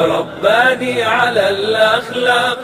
رباني على الأخلاق.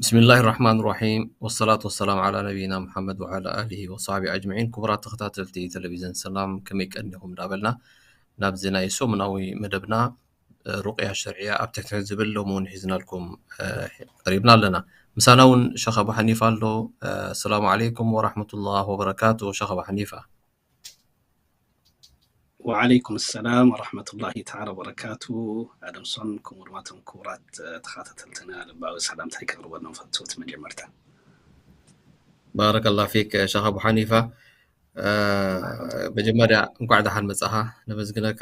ብስሚላሂ ራሕማን ራሒም፣ ወሰላቱ ወሰላም ዓላ ነቢይና ሙሓመድ ወዓላ ኣሊሂ ወሳሕቢ ኣጅመዒን። ክቡራት ተኸታተልቲ ቴሌቪዝን ሰላም፣ ከመይ ቀኒኹም እንዳበልና ናብዚ ናይ ሰሙናዊ መደብና ሩቅያ ሸርዕያ ኣብ ትሕቲ ዝብል ሎሚ እውን ሒዝናልኩም ቀሪብና ኣለና። ምሳና እውን ሸኽ ኣቡ ሓኒፋ ኣሎ። ኣሰላሙ ዓለይኩም ወራሕመቱላህ ወበረካቱ። ሸኽ ኣቡ ሓኒፋ። ወዓለይኩም ሰላም ወራሕመቱላሂ ተዓላ ወበረካቱ። ኣደምሶን፣ ከምኡ ድማ እቶም ክቡራት ተኸታተልትና ልባዊ ሰላምታይ ከቕርበሎም ፈትውት መጀመርታ። ባረከላ ፊክ ሸኽ ኣቡ ሓኒፋ። መጀመርያ እንኳዕ ደሓን መጻኻ፣ ነመስግነካ።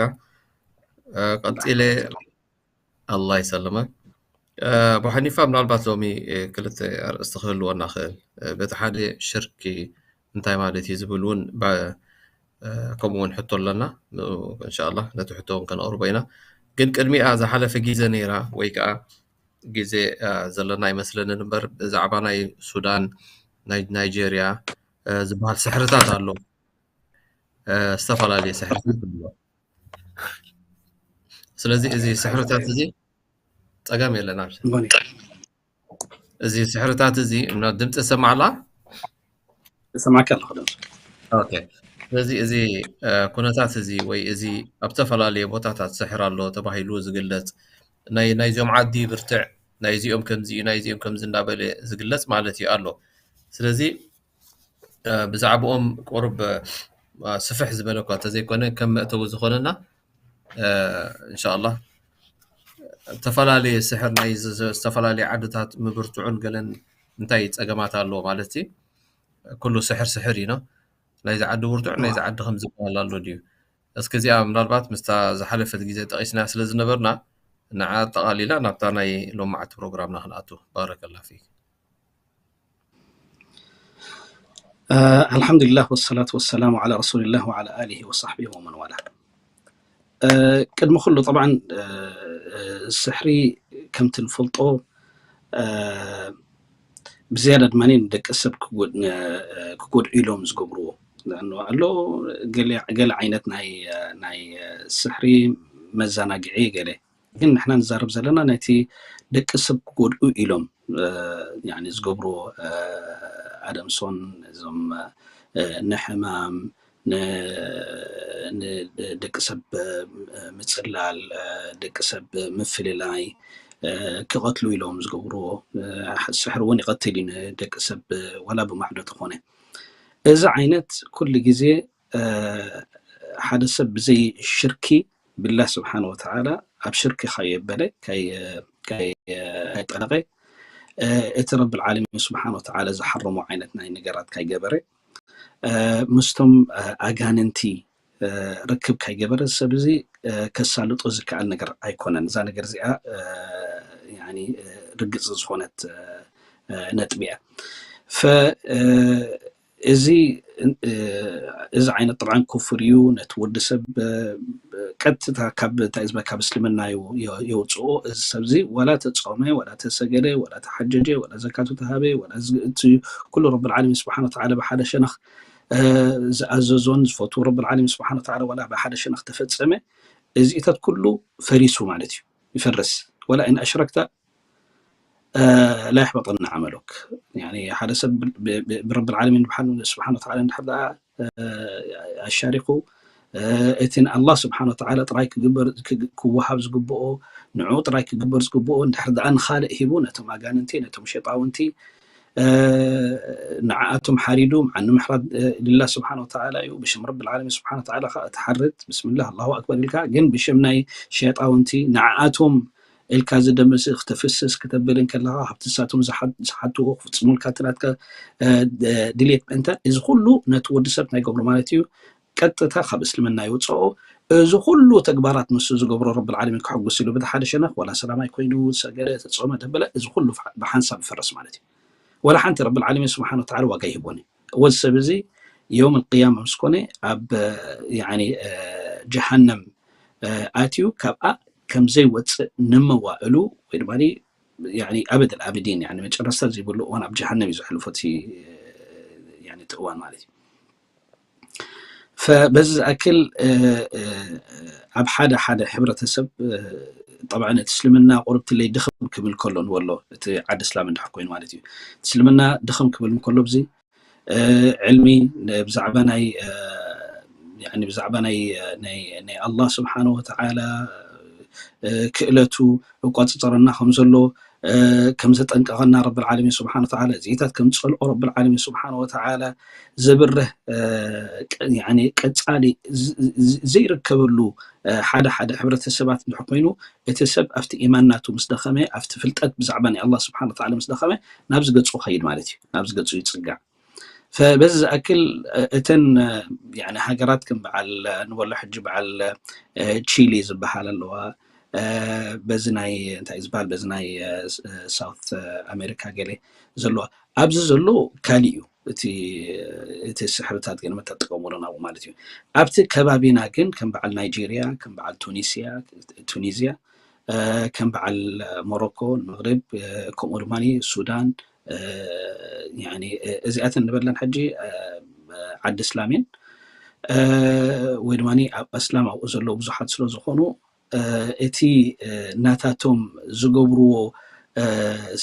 ቀጺለ፣ ኣላህ ይሰልመክ። ኣቡ ሓኒፋ፣ ምናልባት ሎሚ ክልተ ኣርእስቲ ክህልወና ክእል። በቲ ሓደ ሽርኪ እንታይ ማለት እዩ ዝብል እውን ከምኡ እውን ሕቶ ኣለና። እንሻላ ነቲ ሕቶ እውን ከነቕርቦ ኢና። ግን ቅድሚኣ ዝሓለፈ ግዜ ነይራ ወይ ከዓ ግዜ ዘለና ኣይመስለንን እምበር ብዛዕባ ናይ ሱዳን፣ ናይ ናይጄርያ ዝበሃል ስሕርታት ኣሎ። ዝተፈላለየ ስሕርታት ኣሎ። ስለዚ እዚ ስሕርታት እዚ ጸገም የለን። ኣብዚ እዚ ስሕርታት እዚ እና ድምፂ ሰማዕላ ሰማዕካ ኣለኹ። ድምፂ ኦኬ። ስለዚ እዚ ኩነታት እዚ ወይ እዚ ኣብ ዝተፈላለየ ቦታታት ስሕር ኣሎ ተባሂሉ ዝግለጽ ናይ ናይዚኦም ዓዲ ብርትዕ፣ ናይዚኦም ከምዚ እዩ፣ ናይዚኦም ከምዚ እንዳበለ ዝግለጽ ማለት እዩ ኣሎ። ስለዚ ብዛዕባኦም ቁሩብ ስፍሕ ዝበለ እኳ እንተዘይኮነ ከም መእተዊ ዝኾነና እንሻላ ዝተፈላለየ ስሕር ናይ ዝተፈላለየ ዓድታት ምብርትዑን ገለን እንታይ ፀገማት ኣለዎ ማለት ኩሉ ስሕር ስሕር እዩ ነው ናይዚ ዓዲ ብርቱዕ ናይዚ ዓዲ ከም ዝበሃል ኣሎ ድዩ? እስከ እዚኣ ምናልባት ምስታ ዝሓለፈት ግዜ ጠቂስና ስለ ዝነበርና ንዓ ኣጠቓሊላ ናብታ ናይ ሎማዓቲ ፕሮግራምና ክንኣቱ። ባረከላ ፊክ። ኣልሓምዱሊላህ ወሰላቱ ወሰላሙ ዓላ ረሱሊላህ ወዓላ ኣሊሂ ወሳሕቢሂ ወመን ዋላ። ቅድሚ ኩሉ ጠብዓን ስሕሪ ከምቲ ንፈልጦ ብዝያዳ ድማ ንደቂ ሰብ ክጎድኡ ኢሎም ዝገብርዎ ኣሎ። ገለ ዓይነት ናይ ስሕሪ መዘናግዒ ገለ ግን ንሕና ንዛረብ ዘለና ናይቲ ደቂ ሰብ ክጎድኡ ኢሎም ዝገብርዎ ኣደምሶን እዞም ንሕማም ንደቂ ሰብ ምፅላል ደቂ ሰብ ምፍልላይ ክቐትሉ ኢሎም ዝገብርዎ ስሕር እውን ይቐትል እዩ ንደቂ ሰብ ዋላ ብማዕዶ ተኾነ እዚ ዓይነት ኩሉ ግዜ ሓደ ሰብ ብዘይ ሽርኪ ብላህ ስብሓን ወተዓላ ኣብ ሽርኪ ካየበለ ካይጠለቐ እቲ ረብል ዓለሚን ስብሓን ወተዓላ ዝሓረሞ ዓይነት ናይ ነገራት ካይገበረ ምስቶም ኣጋንንቲ ርክብ ካይገበረ ሰብ እዚ ከሳልጦ ዝከኣል ነገር ኣይኮነን። እዛ ነገር እዚኣ ርግፅ ዝኾነት ነጥቢ እያ። እዚ እዚ ዓይነት ጥብዓን ክፉር እዩ። ነቲ ወዲ ሰብ ቀጥታ ካብ እንታይ ዝበ ካብ እስልምና የውፅኦ። እዚ ሰብ እዚ ዋላ ተፀመ፣ ዋላ ተሰገደ፣ ዋላ ተሓጀጀ፣ ዋላ ዘካቱ ተሃበ፣ ዋላ እቲ ኩሉ ረብል ዓለሚን ስብሓን ወተዓላ ብሓደ ሸነኽ ዝኣዘዞን ዝፈትዎ ረብል ዓለሚን ስብሓን ወተዓላ ዋላ ብሓደ ሸነኽ ተፈፀመ፣ እዚኢታት ኩሉ ፈሪሱ ማለት እዩ። ይፈርስ። ወላ ኢን ኣሽረክተ ላ የሕበጠና ዓመሉክ። ሓደ ሰብ ብረብል ዓለሚን ብሓ ስብሓን ወተዓላ እንድሕር ደኣ ኣሻሪኩ እቲ ንኣላህ ስብሓን ወተዓላ ጥራይ ክግበር ክወሃብ ዝግብኦ፣ ንዕኡ ጥራይ ክግበር ዝግብኦ እንድሕር ደኣ ንኻልእ ሂቡ፣ ነቶም ኣጋንንቲ፣ ነቶም ሸጣውንቲ፣ ንዓኣቶም ሓሪዱ። መዓኒ ምሕራድ ልላህ ስብሓን ወተዓላ እዩ። ብሽም ረብል ዓለሚን ስብሓን ወተዓላ ከዓ ትሓርድ፣ ብስምላህ ኣላሁ ኣክበር ኢልካ። ግን ብሽም ናይ ሸጣውንቲ ንዓኣቶም ኢልካ ዝደምስ ክተፍስስ ክተብል እንከለኻ፣ ካብቲ ንሳቶም ዝሓትዎ ክፍፅሙልካ እቲ ናትካ ድሌት ምእንታን፣ እዚ ኩሉ ነቲ ወዲ ሰብ እንታይ ገብሮ ማለት እዩ? ቀጥታ ካብ እስልምና ይውፅኦ። እዚ ኩሉ ተግባራት ንሱ ዝገብሮ ረብል ዓለሚን ክሕጉስ ኢሉ፣ በቲ ሓደ ሸነኽ ዋላ ሰላማይ ኮይኑ ሰገደ፣ ተፀመ፣ ተበለ፣ እዚ ኩሉ ብሓንሳብ ይፈርስ ማለት እዩ። ዋላ ሓንቲ ረብል ዓለሚን ስብሓን ወተዓላ ዋጋ ይህቦን እዩ። እዚ ሰብ እዚ የውም ልቅያማ ምስ ኮነ ኣብ ጀሃነም ኣትዩ ካብኣ ከም ዘይወፅእ ንመዋእሉ ወይ ድማ ኣበድ ኣልኣብዲን መጨረስታ ዘይብሉ እዋን ኣብ ጀሃነም እዩ ዘሕልፎ እቲ እዋን ማለት እዩ። በዚ ዝኣክል ኣብ ሓደ ሓደ ሕብረተሰብ ጠብዓ እቲ እስልምና ቁርብትለይ ድኽም ክብል ከሎ ንበሎ እቲ ዓዲ እስላም እንድሕር ኮይኑ ማለት እዩ። እቲ እስልምና ድኽም ክብል እንከሎ ብዚ ዕልሚ ብዛዕባ ናይ ብዛዕባ ናይ ናይ ኣላህ ስብሓን ወተዓላ ክእለቱ እቋፅፀረና ከም ዘሎ ከም ዘጠንቀቐና ረብል ዓለሚን ስብሓን ወተዓላ፣ እዚታት ከም ዝፀልኦ ረብል ዓለሚን ስብሓን ወተዓላ ዘብርህ ቀፃሊ ዘይርከበሉ ሓደ ሓደ ሕብረተሰባት እንድሕር ኮይኑ እቲ ሰብ ኣብቲ ኢማን ናቱ ምስ ደኸመ ኣብቲ ፍልጠት ብዛዕባ ናይ ኣላህ ስብሓን ወተዓላ ምስ ደኸመ ናብዚ ገፁ ከይድ ማለት እዩ። ናብዚ ገፁ ይፅጋዕ። በዚ ዝኣክል እተን ሃገራት ከም በዓል ንበሎ ሕጂ በዓል ቺሊ ዝበሃል ኣለዋ። በዚ ናይ እንታይ ዝበሃል በዚ ናይ ሳውት ኣሜሪካ ገለ ዘለዋ ኣብዚ ዘሎ ካሊእ እዩ። እቲ እቲ ስሕርታት ግን መተጥቀምሉ ናብኡ ማለት እዩ። ኣብቲ ከባቢና ግን ከም በዓል ናይጄሪያ፣ ከም በዓል ቱኒስያ ቱኒዝያ፣ ከም በዓል ሞሮኮ፣ መግሪብ፣ ከምኡ ድማ ሱዳን፣ እዚኣተን ንበለን ሕጂ ዓዲ እስላሜን ወይ ድማ ኣብ ኣስላም ኣብኡ ዘለዉ ብዙሓት ስለ ዝኾኑ እቲ ናታቶም ዝገብርዎ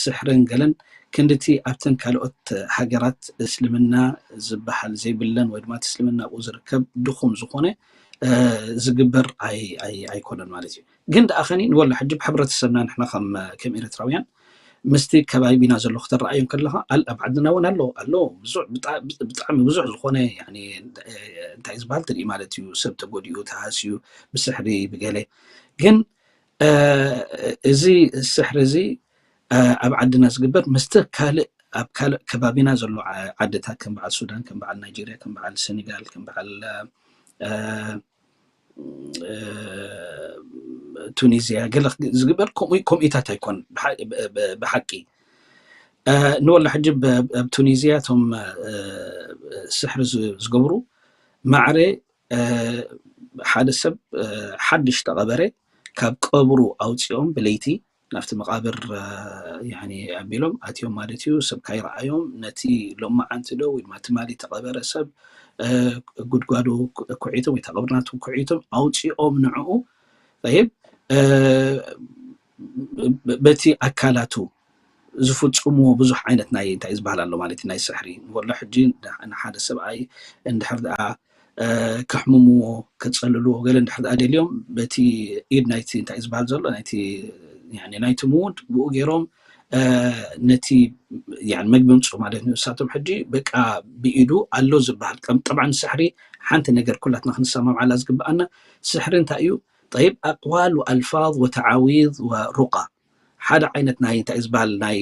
ስሕርን ገለን ክንድቲ ኣብተን ካልኦት ሃገራት እስልምና ዝበሃል ዘይብለን ወይ ድማ እቲ እስልምና ኣብኡ ዝርከብ ድኹም ዝኾነ ዝግበር ኣይኮነን ማለት እዩ። ግን ደኣ ኸኒ ንበሎ ሕጂ ብሕብረተሰብና ንሕና ከም ኤርትራውያን ምስቲ ከባቢና ዘሎ ክተረኣዮም ከለኻ ኣብ ዓድና እውን ኣሎ ኣሎ ብጣዕሚ ብዙሕ ዝኾነ እንታይ ዝበሃል ትርኢ ማለት እዩ። ሰብ ተጎዲኡ ተሃስዩ ብስሕሪ ብገለ ግን እዚ ስሕሪ እዚ ኣብ ዓድና ዝግበር ምስቲ ካልእ ኣብ ካልእ ከባቢና ዘሎ ዓድታት ከም በዓል ሱዳን ከም በዓል ናይጀርያ ከም በዓል ሴኔጋል ከም በዓል ቱኒዝያ ገለ ዝግበር ከምኡታት ኣይኮን ብሓቂ ንወላ ሕጂ ኣብ ቱኒዝያ እቶም ስሕሪ ዝገብሩ ማዕረ ሓደ ሰብ ሓድሽ ተቐበረ ካብ ቀብሩ ኣውፂኦም ብለይቲ ናብቲ መቓብር ኣቢሎም ኣትዮም ማለት እዩ። ሰብ ካይረኣዮም ነቲ ሎማዓንቲ ዶ ወይ ድማ ትማሊ ተቐበረ ሰብ ጉድጓዱ ኩዒቶም ወይ ተቐብርናቱ ኩዒቶም ኣውፂኦም ንዕኡ ይብ በቲ ኣካላቱ ዝፍፅምዎ ብዙሕ ዓይነት ናይ እንታይ ዝበሃል ኣሎ ማለት ናይ ስሕሪ ንበሎ ሕጂ ንሓደ ሰብኣይ እንድሕር ደኣ ከሕምምዎ ከፀልልዎ ገለ እንድሕር ደኣ ደልዮም በቲ ኢድ ናይቲ እንታይ ዝበሃል ዘሎ ናይቲ ናይቲ ምውድ ብኡ ገይሮም ነቲ መግቢ ምፅኡ ማለት ንሳቶም ሕጂ በቃ ብኢዱ ኣሎ ዝበሃል ጠብዓን ስሕሪ ሓንቲ ነገር ኩላትና ክንሰማምዓላ ዝግብኣና ስሕሪ እንታይ እዩ ጠይብ ኣቅዋል ወኣልፋዝ ወተዓዊዝ ወሩቃ ሓደ ዓይነት ናይ እንታይ ዝበሃል ናይ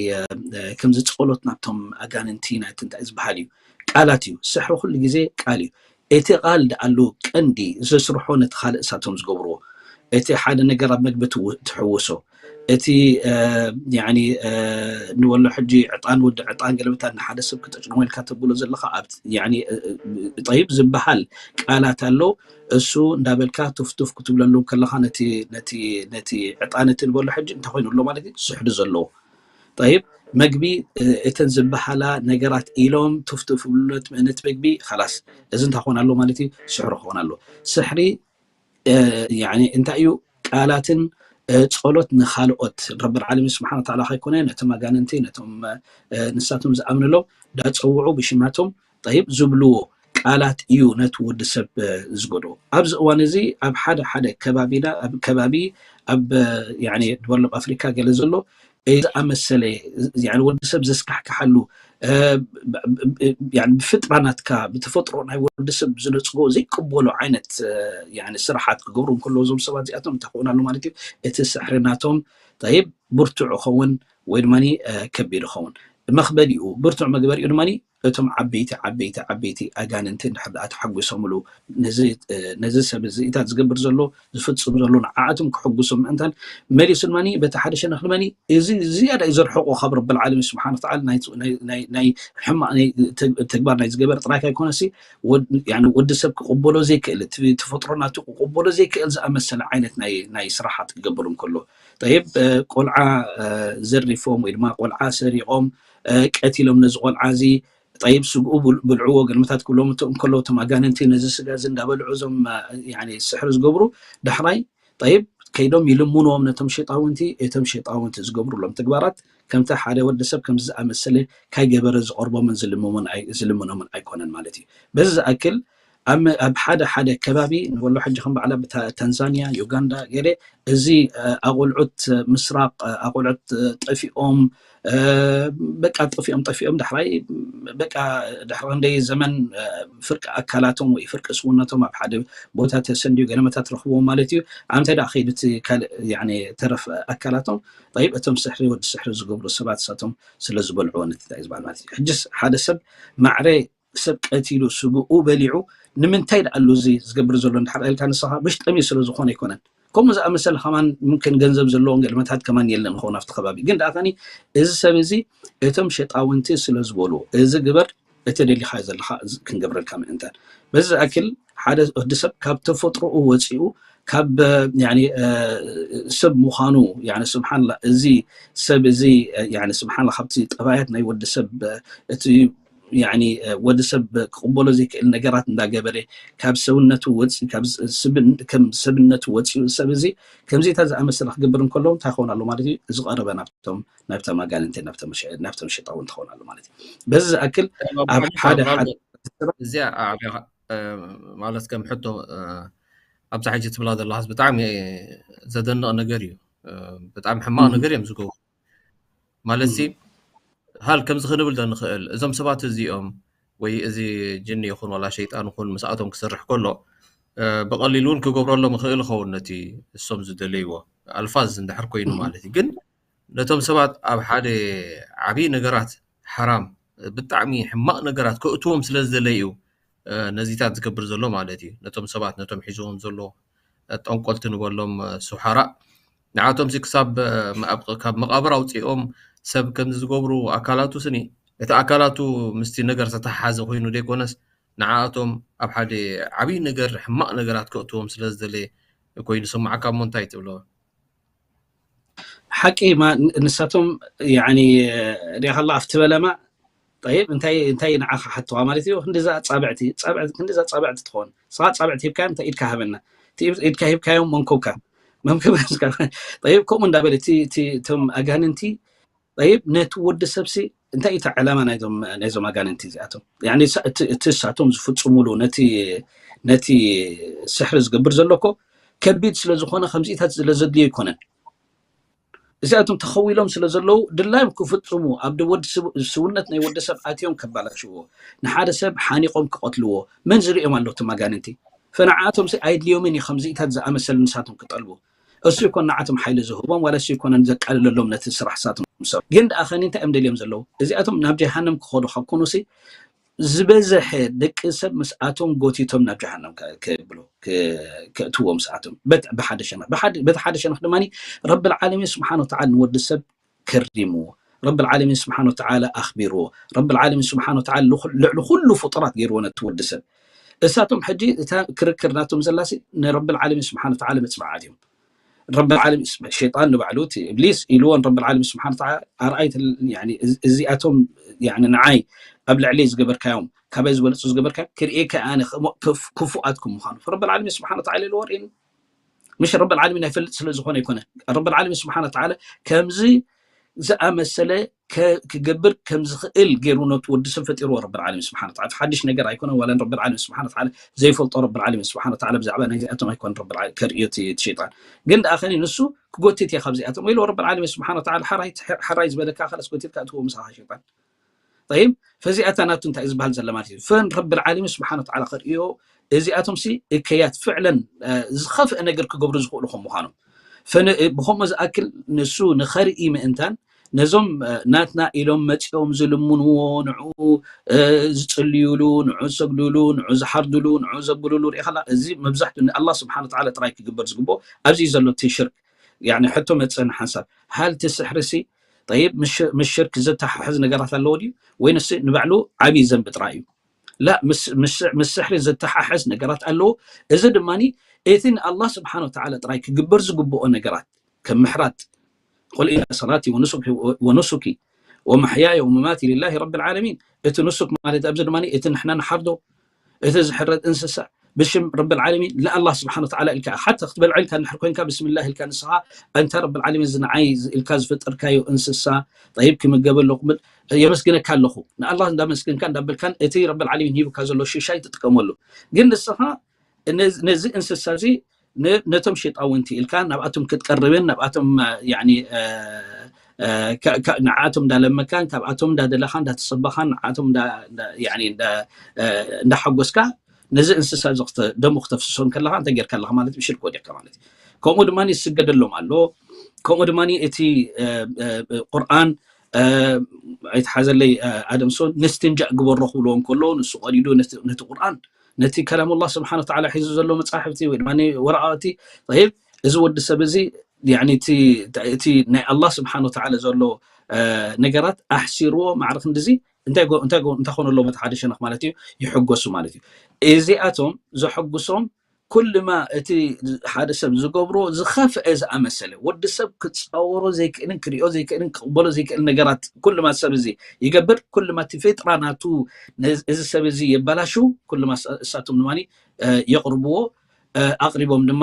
ከምዚ ፀሎት ናብቶም ኣጋንንቲ ናይ እንታይ ዝበሃል እዩ ቃላት እዩ። ስሕሪ ኩሉ ግዜ ቃል እዩ። እቲ ቃል ደኣሉ ቀንዲ ዘስርሖ ነቲ ካልእ እሳቶም ዝገብርዎ እቲ ሓደ ነገር ኣብ መግቢ ትሕውሶ እቲ ንበሎ ሕጂ ዕጣን ወዲ ዕጣን ገለበታ ንሓደ ሰብ ክጠጭሞ ኢልካ ተብሎ ዘለካ ጠይብ ዝበሃል ቃላት ኣሎ። እሱ እንዳበልካ ቱፍቱፍ ክትብለሉ ከለካ ነቲ ዕጣን እቲ ንበሎ ሕጂ እንታይ ኮይኑ ኣሎ ማለት እዩ ስሕሪ ዘለዎ ጠይብ መግቢ እተን ዝበሃላ ነገራት ኢሎም ቱፍቱፍ ብሉለት ምእነት መግቢ ላስ እዚ እንታይ ክኾን ኣሎ ማለት እዩ ስሕሪ ክኾን ኣሎ። ስሕሪ እንታይ እዩ ቃላትን ፀሎት ንካልኦት ረብል ዓለሚን ስብሓን ወተዓላ ከይኮነ ነቶም ኣጋንንቲ ነቶም ንሳቶም ዝኣምንሎም ዳፀውዑ ብሽማቶም ጠይብ ዝብልዎ ቃላት እዩ ነቲ ወዲ ሰብ ዝጎድኦ። ኣብዚ እዋን እዚ ኣብ ሓደ ሓደ ከባቢና ኣብ ከባቢ ኣብ ያኒ ደቨሎፕ ኣፍሪካ ገለ ዘሎ ዝኣመሰለ ወዲ ሰብ ዘስካሕክሓሉ ብፍጥራ ናትካ ብተፈጥሮ ናይ ወዲ ሰብ ዝነፅጎ ዘይቅበሎ ዓይነት ስራሓት ክገብሩ እንከለዉ እዞም ሰባት እዚኣቶም እንታይ ክኾኑ ኣሎ ማለት እዩ። እቲ ስሕሪ ናቶም ጠይብ ብርቱዕ ይኸውን ወይ ድማ ከቢድ ይኸውን። መኽበዲኡ ብርቱዕ መግበሪኡ ድማ እቶም ዓበይቲ ዓበይቲ ዓበይቲ ኣጋንንቲ እንድሕር ደኣ ተሓጒሶምሉ ነዚ ሰብ እዚ ኢታት ዝገብር ዘሎ ዝፍፅም ዘሎ ንዓኣቶም ክሕጉሶም ምእንታን መሊሱ ድማ በቲ ሓደ ሸነኽ ድማ እዚ ዝያዳ እዩ ዘርሕቆ ካብ ረብል ዓለሚን ስብሓን ወተዓላ ናይ ሕማቕ ተግባር ናይ ዝገበር ጥራይ ካይኮነሲ ወዲ ሰብ ክቕበሎ ዘይክእል እቲ ተፈጥሮ ናቱ ክቕበሎ ዘይክእል ዝኣመሰለ ዓይነት ናይ ስራሓት ክገብር እንከሎ ጠይብ ቆልዓ ዘሪፎም ወይ ድማ ቆልዓ ሰሪቖም ቀቲሎም ነዚ ቆልዓ እዚ ጠይብ ስግኡ ብልዕዎ ገልመታት ክብሎም እንከለዉ እቶም ኣጋንንቲ ነዚ ስጋ እዚ እንዳበልዑ እዞም ስሕሪ ዝገብሩ ዳሕራይ ጠይብ ከይዶም ይልምንዎም ነቶም ሸጣውንቲ እቶም ሸጣውንቲ ዝገብሩሎም ተግባራት ከምቲ ሓደ ወዲ ሰብ ከምዚ ዝኣመሰለ ካይገበረ ዝቐርቦምን ዝልምኖምን ኣይኮነን ማለት እዩ። በዚ ዝኣክል ኣብ ሓደ ሓደ ከባቢ ንበሎ ሕጂ ከም በዓላ ታንዛንያ ዩጋንዳ ገለ እዚ ኣቆልዑት ምስራቕ ኣቆልዑት ጠፊኦም በቃ ጠፊኦም ጠፊኦም ዳሕራይ በቃ ድሕሪ ክንደይ ዘመን ፍርቂ ኣካላቶም ወይ ፍርቂ ስውነቶም ኣብ ሓደ ቦታ ተሰንድዩ ገለመታት ረኽብዎም ማለት እዩ። ኣምታይ ደኣ ከይዱ እቲ ካልእ ተረፍ ኣካላቶም ጠይብ እቶም ስሕሪ ወዲ ስሕሪ ዝገብሩ ሰባት እሳቶም ስለ ዝበልዕዎ ነቲ እንታይ ዝበሃል ማለት እዩ። ሕጅስ ሓደ ሰብ ማዕረ ሰብ ቀቲሉ ስግኡ በሊዑ ንምንታይ ደኣሉ እዚ ዝገብር ዘሎ እንድሕር ኢልካ ንስኻ ብሽጠሚ ስለ ዝኾነ ኣይኮነን። ከምኡ ዝኣመሰለ ከማን ምምክን ገንዘብ ዘለዎም ገልመታት ከማን የለን ኸውን ኣብቲ ከባቢ ግን ደኣ ከኒ እዚ ሰብ እዚ እቶም ሸጣውንቲ ስለ ዝበሉ እዚ ግበር እቲ ደሊኻ ዘለኻ ክንገብረልካ ምእንታን በዚ ዝኣክል ሓደ ወዲ ሰብ ካብ ተፈጥሮኡ ወፂኡ ካብ ሰብ ምዃኑ ስብሓንላ እዚ ሰብ እዚ ስብሓንላ ካብቲ ጠባያት ናይ ወዲ ሰብ እቲ ወዲ ሰብ ክቕበሎ ዘይክእል ነገራት እንዳገበረ ካብ ሰብነቱ ወፂ ከም ሰብነቱ ወፂኡ ሰብ እዚ ከምዚታት ዝኣመሰለ ክገብር እንከሎ እንታይ ክኸውን ኣሎ ማለት እዩ። ዝቐረበ ናብቶም ናብቶም ኣጋንንቲ ናብቶም ሸጣውንቲ ክኸውን ኣሎ ማለት እዩ። በዚ ዝኣክል ኣብ ሓደ ሓደ እዚኣ ማለት ከም ሕቶ ኣብዛ ሕጂ ትብላ ዘለኻስ ብጣዕሚ ዘደንቕ ነገር እዩ። ብጣዕሚ ሕማቕ ነገር እዮም ዝገብሩ ማለት ሲ ሃል ከምዚ ክንብል ዶ ንኽእል እዞም ሰባት እዚኦም ወይ እዚ ጅኒ ይኹን ዋላ ሸይጣን ይኹን ምስኣቶም ክሰርሕ ከሎ ብቐሊሉ እውን ክገብረሎም ይኽእል ይኸውን ነቲ እሶም ዝደለይዎ ኣልፋዝ እንድሕር ኮይኑ ማለት እዩ። ግን ነቶም ሰባት ኣብ ሓደ ዓብዪ ነገራት ሓራም ብጣዕሚ ሕማቕ ነገራት ከእትዎም ስለ ዝደለዩ ነዚታት ዝገብር ዘሎ ማለት እዩ። ነቶም ሰባት ነቶም ሒዝዎም ዘሎ ጠንቆልቲ ንበሎም ሱሓራ ንዓቶም ሲ ክሳብ ካብ መቓብር ኣውፂኦም ሰብ ከምዚ ዝገብሩ ኣካላቱ ስኒ እቲ ኣካላቱ ምስቲ ነገር ዝተተሓሓዘ ኮይኑ ዘይኮነስ ንዓኣቶም ኣብ ሓደ ዓብዪ ነገር ሕማቕ ነገራት ከእትዎም ስለ ዝደለየ ኮይኑ ስማዓካ እሞ እንታይ ትብሎ? ሓቂ ንሳቶም ሪኢኻላ ኣብቲ በለማ ጠይብ እንታይ እንታይ ንዓኻ ሓተዋ ማለት እዩ። ክንዲዛ ፃብዕቲ ፃብዕቲ ክንዲዛ ፃብዕቲ ትኾን ስኻ ፃብዕቲ ሂብካዮም እንታይ ኢድካ ሃበና ኢድካ ሂብካዮም መንኮብካ መምከብ ጠይብ ከምኡ እንዳበለ እቶም ኣጋንንቲ ጠይብ ነቲ ወዲ ሰብሲ እንታይ እታ ዕላማ ናይዞም ኣጋንንቲ እዚኣቶም እቲ እሳቶም ዝፍፅሙሉ ነቲ ስሕሪ ዝገብር ዘሎ እኮ ከቢድ ስለ ዝኾነ ከምዚታት ስለ ዘድልዮ ኣይኮነን። እዚኣቶም ተኸዊሎም ስለ ዘለዉ ድላዮም ክፍፅሙ ኣብ ወዲ ስውነት ናይ ወዲ ሰብ ኣትዮም ከባላሽዎ ንሓደ ሰብ ሓኒቆም ክቐትልዎ መን ዝርእዮም ኣሎ እቶም ኣጋንንቲ ፈንዓቶም ሲ ኣይድልዮምን እዩ ከምዚኢታት ዝኣመሰሉ ንሳቶም ክጠልቡ እሱ ይኮን ንዓቶም ሓይሊ ዝህቦም ዋላ እሱ ይኮነን ዘቃልለሎም ነቲ ስራሕ ሳቶም ሰብ ግን ደኣ ከኒ እንታይ እዮም ደልዮም ዘለዉ እዚኣቶም ናብ ጀሃነም ክኸዱ ካብ ኮኑ ሲ ዝበዝሐ ደቂ ሰብ ምስኣቶም ጎቲቶም ናብ ጀሃነም ከብሎ ከእትዎም ሰኣቶም ብሓደ ሸነኽ በቲ ሓደ ሸነኽ ድማ ረብል ዓለሚን ስብሓን ወተዓላ ንወዲ ሰብ ከሪምዎ ረብል ዓለሚን ስብሓን ወተዓላ ኣኽቢርዎ ረብል ዓለሚን ስብሓን ወተዓላ ልዕሊ ኩሉ ፍጡራት ገይርዎ ነቲ ወዲ ሰብ እሳቶም ሕጂ እታ ክርክር ናቶም ዘላሲ ንረብል ዓለሚን ስብሓን ወተዓላ መፅናዓት እዮም ረብል ዓለሚን ሸይጣን ንባዕሉ እቲ እብሊስ ኢልዎ ንረብል ዓለሚን ስብሓን ወተዓላ ኣርኣይ እዚኣቶም ንዓይ ኣብ ልዕሊ ዝገበርካዮም ካበይ ዝበለፁ ዝገበርካዮም ክርእየካ ኣነ ክፉኣትኩም ምዃኑ ረብል ዓለሚን ስብሓን ወተዓላ ኢልዎ ርእኒ ምሽ ረብል ዓለሚን ኣይፈልጥ ስለ ዝኾነ ኣይኮነ ረብል ዓለሚን ስብሓን ወተዓላ ከምዚ ዝኣመሰለ ክገብር ከም ዝኽእል ገይሩ ነቲ ወዲ ሰብ ፈጢርዎ ረብል ዓለሚን ስብሓን ወተዓላ። ሓድሽ ነገር ኣይኮነን። ዋላ ረብል ዓለሚን ስብሓን ወተዓላ ዘይፈልጦ ረብል ዓለሚን ስብሓን ወተዓላ ብዛዕባ ናይዚኣቶም ኣይኮነን ረብል ዓለ-፣ ከርእዮ እቲ፣ እቲ ሸይጣን። ግን ደኣ ኸኒ ንሱ ክጎትት እየ ካብዚኣቶም ኢሉ ረብል ዓለሚን ስብሓን ወተዓላ። ሓራይ፣ ሓራይ ዝበለካ ከለስ ጎቲትካ እትዎ ምሳኻ ሸይጣን። ጠይብ፣ ፈዚኣታ ናቱ እንታይ ዝበሃል ዘለ ማለት እዩ። ፈን ረብል ዓለሚን ስብሓን ወተዓላ ከርእዮ እዚኣቶም ሲ እከያት ፍዕለን ዝኸፍአ ነገር ክገብሩ ዝኽእሉ ከም ምዃኖም ፈን-፣ ብኸምኡ ዝኣክል ንሱ ንኸርኢ ምእንታን ነዞም ናትና ኢሎም መፂኦም ዝልምንዎ፣ ንዑ ዝፅልዩሉ፣ ንዑ ዝሰግዱሉ፣ ንዑ ዝሓርዱሉ፣ ንዑ ዘብሉሉ ሪኢኻላ። እዚ መብዛሕትኡ ንኣላህ ስብሓን ወተዓላ ጥራይ ክግበር ዝግብኦ። ኣብዚ እዩ ዘሎ እቲ ሽርክ። ያኒ ሕቶ መፅእን ሓንሳብ፣ ሃል እቲ ስሕሪ ሲ ጠይብ ምስ፣ ምስ ሽርክ ዘተሓሕዝ ነገራት ኣለዎ ድዩ? ወይ ንስ ንባዕሉ ዓብዪ ዘንቢ ጥራይ እዩ? ላ፣ ምስ፣ ምስ፣ ምስ ስሕሪ ዘተሓሕዝ ነገራት ኣለዎ። እዚ ድማ እቲ ንኣላህ ስብሓን ወተዓላ ጥራይ ክግበር ዝግብኦ ነገራት ከም ምሕራድ፣ ቁል ኢነ ሰላቲ ወኑሱኪ ወ-፣ ወኑሱኪ ወመሕያየ ወመማቲ ሊላሂ ረብል ዓለሚን። እቲ ኑሱክ ማለት ኣብዚ ድማ እቲ ንሕና ንሓርዶ፣ እቲ ዝሕረድ እንስሳ ብሽም ረብል ዓለሚን ንኣላህ ስብሓን ወተዓላ ኢልካ፣ ሓታ ክትበልዖ ኢልካ እንድሕር ኮይንካ ብስምላህ ኢልካ ንስኻ፣ ኣንታ ረብል ዓለሚን እዚ ንዓይ ኢልካ ዝፈጠርካዮ እንስሳ ጠይብ ክምገበ ኣለኹ፣ የመስግነካ ኣለኹ። ንኣላህ እንዳመስገንካ እንዳበልካን እቲ ረብል ዓለሚን ሂብካ ዘሎ ሽሻይ ትጥቀመሉ። ግን ንስኻ ነዚ፣ ነዚ እንስሳ እዚ ነ-፣ ነቶም ሸይጣውንቲ ኢልካ ናብኣቶም ክትቀርብን ናብኣቶም፣ እ፣ ያኒ፣ እ፣ እ፣ ካ-፣ ካ-፣ ንዓኣቶም እንዳለመካን ካብኣቶም እንዳደለኻ እንዳተጸበኻን ንዓኣቶም እንዳ-፣ እንዳ-፣ ያኒ እንዳ-፣ እ፣ እንዳሓጎስካ ነዚ እንስሳ እዚ ክተ-፣ ደሙ ክተፍስሶ እንከለኻ እንታይ ጌርካ ኣለኻ ማለት እዩ? ሽርክ ወዲቕካ ማለት እዩ። ከምኡ ድማ ይስገደሎም ኣሎ። ከምኡ ድማ እቲ፣ እ፣ እ፣ ቁርኣን፣ እ፣ ኣይትሓዘለይ፣ እ፣ ኣደምሶ፣ ንስትንጃእ ግበሮ ክብልዎ እንከሎ ንሱ ቀዲዱ ነቲ፣ ነቲ ቁርኣን፣ ነቲ ከላም ኣላህ ስብሓን ወተዓላ ሒዙ ዘሎ መጻሕፍቲ ወይ ድማ ወረቓቕቲ፣ ጠይብ፣ እዚ ወዲ ሰብ እዚ፣ ያኒ እቲ፣ እቲ ናይ ኣላህ ስብሓን ወተዓላ ዘሎ፣ እ፣ ነገራት ኣሕሲርዎ ማዕረ ክንድዚ እንታይ ጎ-፣ እንታይ ጎ-፣ እንታይ ኮነ ኣለዎ? በቲ ሓደ ሸነኽ ማለት እዩ፣ ይሕጎሱ ማለት እዩ። እዚኣቶም ዘሐጉሶም ኩልማ እቲ ሓደ ሰብ ዝገብሮ ዝኸፍአ ዝኣመሰለ፣ ወዲ ሰብ ክጻወሮ ዘይክእልን ክሪኦ ዘይክእልን ክቕበሎ ዘይክእል ነገራት ኩልማ ሰብ እዚ ይገብር። ኩልማ እቲ ፊጥራ ናቱ ነዚ፣ እዚ ሰብ እዚ የበላሽው። ኩልማ እሳ-፣ እሳቶም ድማ፣ እ፣ የቕርብዎ። እ፣ ኣቕሪቦም ድማ፣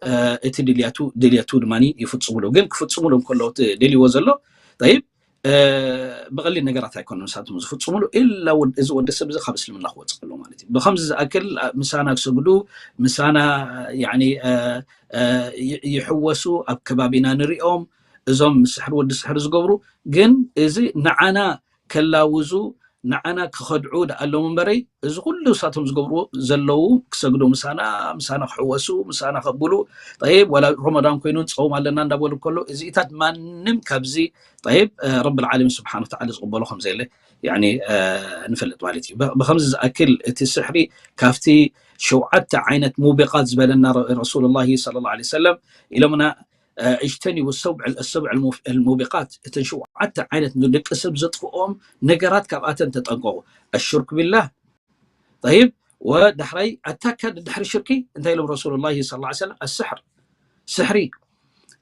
እ፣ እቲ ድልያቱ፣ ድልየቱ ድማ ይፍጽሙሉ። ግን ክፍጽሙሉ እንከለዉ እቲ ደልይዎ ዘሎ ጠይብ፣ እ፣ ብቐሊል ነገራት ኣይኮነን ንሳቶም ዝፍጽሙሉ፣ ኢላ ወድ-፣ እዚ ወዲ ሰብ እዚ ካብ እስልምና ክወጽእ ከሎ ማለት እዩ። ብኸምዚ ዝኣክል፣ እ፣ ምሳና ክሰግዱ፣ ምሳና፣ ያኒ፣ እ፣ እ፣ ይ-፣ ይሕወሱ፣ ኣብ ከባቢና ንሪኦም፣ እዞም ስሕሪ ወዲ ስሕሪ ዝገብሩ፣ ግን እዚ ንዓና ከላውዙ፣ ንዓና ክኸድዑ ደኣ ኣለዉ እምበረይ፣ እዚ ኩሉ ንሳቶም ዝገብርዎ ዘለዉ፣ ክሰግዱ ምሳና፣ ምሳና ክሕወሱ፣ ምሳና ከብሉ፣ ጠይብ፣ ዋላ ረመዳን ኮይኑ ጸውም ኣለና እንዳበሉ ከሎ፣ እዚኢታት ማንም ካብዚ፣ ጠይብ፣ እ፣ ረብል ዓለሚን ስብሓን ወተዓላ ዝቕበሎ ከም ዘየለ፣ ያኒ፣ እ፣ ንፈልጥ ማለት እዩ። ብ-፣ ብኸምዚ ዝኣክል እቲ ስሕሪ ካብቲ ሸውዓተ ዓይነት ሙቢቓት ዝበለና ረ-፣ ረሱሉላሂ ሰለላሁ ዐለይሂ ወሰለም ኢሎምና፣ እ፣ እጅተኒቡ ሰብዕ፣ ሰብዕ ልሙ-፣ ልሙቢቃት፣ እተን ሸውዓተ ዓይነት ንደቂ ሰብ ዘጥፍኦም ነገራት ካብኣተን ተጠንቀቑ። ኣሽርኩ ቢላህ። ጠይብ፣ ወዳሕራይ ኣታካ ድሕሪ ሽርኪ እንታይ ኢሎም ረሱሉላሂ ሰለላሁ ዐለይሂ ወሰለም? ኣስሕር፣ ስሕሪ።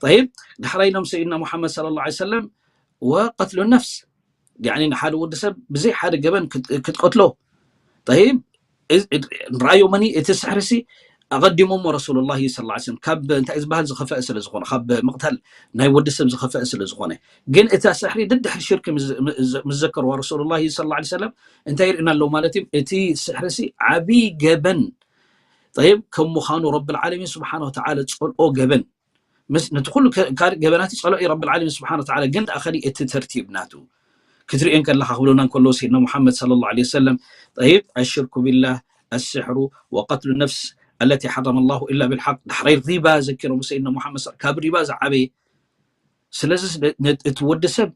ጠይብ፣ ዳሕራይ ኢሎም ሰይድና ሙሓመድ ሰለላሁ ዐለይሂ ወሰለም፣ ወቀትሉ ነፍስ፣ ያኒ ንሓደ ወዲ ሰብ ብዘይ ሓደ ገበን ክት-፣ ክትቀትሎ። ጠይብ፣ እዝ-፣ እድ-፣ ንርኣዮ መኒ እቲ ስሕሪ ሲ ኣቐዲሞሞ ረሱሉላሂ ሰለላሁ ዐለይሂ ወሰለም ካብ እንታይ ዝበሃል ዝኸፈአ ስለ ዝኾነ፣ ካብ ምቕታል ናይ ወዲ ሰብ ዝኸፈአ ስለ ዝኾነ። ግን እታ ስሕሪ ድድሕሪ ሽርኪ ምስ፣ ምስ፣ ምስ ዘከርዋ ረሱሉላሂ ሰለላሁ ዐለይሂ ወሰለም እንታይ ይርእና ኣለዉ ማለት እዩ? እቲ ስሕሪ ሲ ዓብዪ ገበን፣ ጠይብ፣ ከም ምዃኑ ረብል ዓለሚን ስብሓነ ወተዓላ ጸልኦ ገበን። ምስ፣ ነቲ ኩሉ ከ-፣ ካልእ ገበናት ጸልኦ እዩ ረብል ዓለሚን ስብሓነ ወተዓላ። ግን ደኣ ኸዲ እቲ ተርቲብ ናቱ ክትርእዮ እንከለኻ ክብሉና እንከለዉ ሰይድና ሙሓመድ ሰለላሁ ዐለይሂ ወሰለም፣ ጠይብ፣ ኣሽርኩ ቢላህ፣ ኣስሕሩ፣ ወቀትሉ ነፍስ ኣለቲ ሓረመ ላሁ ኢላ ብልሓቅ፣ ዳሕራይ ሪባ ዘኪሮም ሰይድና ሙሓመድ ሰ-፣ ካብ ሪባ ዝዓበየ። ስለዚ ስ-፣ ነ-፣ እቲ ወዲ ሰብ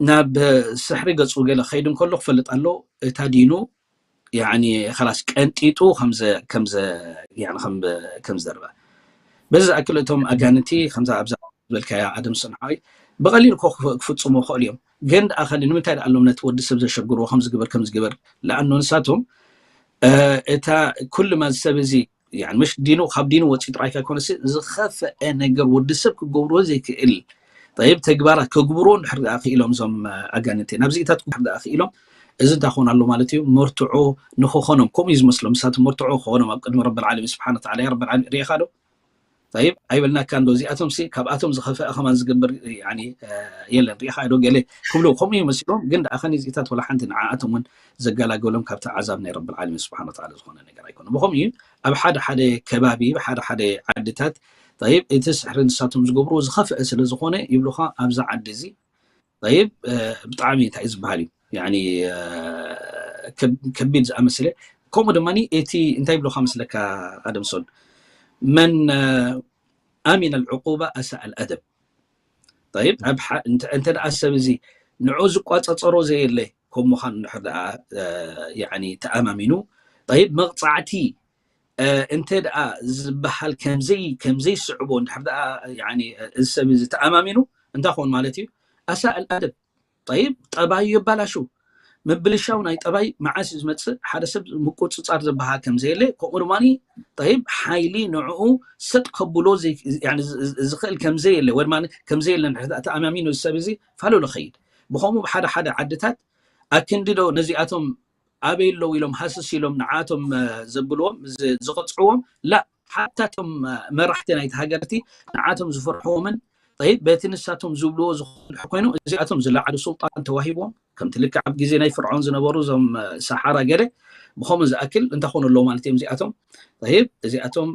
ናብ ስሕሪ ገጹ ገለ ክኸይድ እንከሎ ክፈልጥ ኣለዎ፣ እታ ዲኑ ያኒ ኸላስ ቀንጢጡ ከምዘ-፣ ከምዘ-፣ ያኒ ከም-፣ ከም ዝደርበ። በዚ ዝኣክል እቶም ኣጋንንቲ ከምዛ ኣብዛ ዝበልካያ ኣደም ሰንዓዊ ብቐሊል እኮ ክፍ-፣ ክፍጽሙ ይኽእሉ እዮም። ግን ደኣ ኸሊ ንምንታይ ደኣ ኣሎም ነቲ ወዲ ሰብ ዘሸግርዎ ከም ዝግበር፣ ከም ዝግበር? ለኣኑ ንሳቶም፣ እ፣ እታ ኩሉ ማ ሰብ እዚ፣ ያኒ ምሽ ዲኑ፣ ካብ ዲኑ ወጺኡ ጥራይ ከይኮነሲ ዝኸፍአ ነገር ወዲ ሰብ ክገብርዎ ዘይክእል፣ ጠይብ፣ ተግባራት ከግብርዎ እንድሕር ደኣ ክኢሎም እዞም፣ እ፣ ኣጋንንቲ፣ ናብዚኢታት እንድሕር ደኣ ክኢሎም፣ እዚ እንታይ ክኾን ኣሎ ማለት እዩ? መርትዖ ንኽኾኖም፣ ከምኡ እዩ ዝመስሎም። ንሳቶም መርትዖ ክኾኖም ኣብ ቅድሚ ረብል ዓለሚን ስብሓነ ወተዓላ፣ ያ ረብል ዓለሚን፣ ርኢኻ ዶ? طيب ኣይበልናካ እንዶ እዚኣቶም ሲ ካብኣቶም ዝኸፈአ ከማን ዝገብር ያኒ የለን። ሪኢኻ ዶ ገለ ክብሉ ከምኡ ይመስሎም፣ ግን ደኣ ከኒ እዚታት ወላ ሓንቲ ንዓኣቶም እውን ዘገላገሎም ካብቲ ዓዛብ ናይ ረብል ዓለሚን ስብሓን ወተዓላ ዝኾነ ነገር ኣይኮነ። ብኸምኡ እዩ ኣብ ሓደ ሓደ ከባቢ ሓደ ሓደ ዓድታት طيب እቲ ስሕሪ ንሳቶም ዝገብርዎ ዝኸፍአ ስለ ዝኾነ ይብሉኻ ኣብዚ ዓዲ እዚ طيب ብጣዕሚ እንታይ ዝበሃል እዩ ያኒ ከቢድ ዝኣመስለ። ከምኡ ድማ እቲ እንታይ ይብሉኻ መስለካ ኣደምሶን መን ኣሚን ኣልዕቁባ ኣሳእ ኣልኣደብ። طيب ኣብ እንተ ደኣ ሰብ እዚ ንዑ ዝቋጸጸሮ ዘየለ ከም ምዃኑ እንድሕር ደኣ ያኒ ተኣማሚኑ طيب መቕጻዕቲ እንተ ደኣ ዝበሃል ከምዘይ ከምዘይ ስዕቦ እንድሕር ደኣ ያኒ እዚ ሰብ እዚ ተኣማሚኑ እንታይ ኾን ማለት እዩ? ኣሳእ ኣልኣደብ طيب ጠባዩ የባላሹ ምብልሻው ናይ ጠባይ መዓስ እዩ ዝመፅእ? ሓደ ሰብ ምቁፅፃር ዝበሃል ከም ዘየለ ከምኡ ድማ طيب ሓይሊ ንዕኡ ሰጥ ከብሎ ዝኽእል ከም ዘየለ ወይ ድማ ከም ዘየለ ተኣማሚኑ ሰብ እዚ ፋለሎ ኸይድ። ብኸምኡ ብሓደ ሓደ ዓድታት ኣክንዲ ዶ ነዚኣቶም ኣበይ ኣለዉ ኢሎም ሃስስ ኢሎም ንዓቶም ዘብልዎም ዝቕፅዕዎም ላ ሓታ እቶም መራሕቲ ናይቲ ሃገር እቲ ንዓቶም ዝፈርሕዎምን طيب በቲ ንሳቶም ዝብልዎ ዝኾኑ ኮይኑ እዚኣቶም ዝለዓሉ ሱልጣን ተዋሂብዎም ከምቲ ልክዕ ኣብ ግዜ ናይ ፍርዖን ዝነበሩ እዞም ሰሓራ ገለ ብኸምኡ ዝኣክል እንታይ ኮኑ ኣለዉ ማለት እዮም እዚኣቶም طيب እዚኣቶም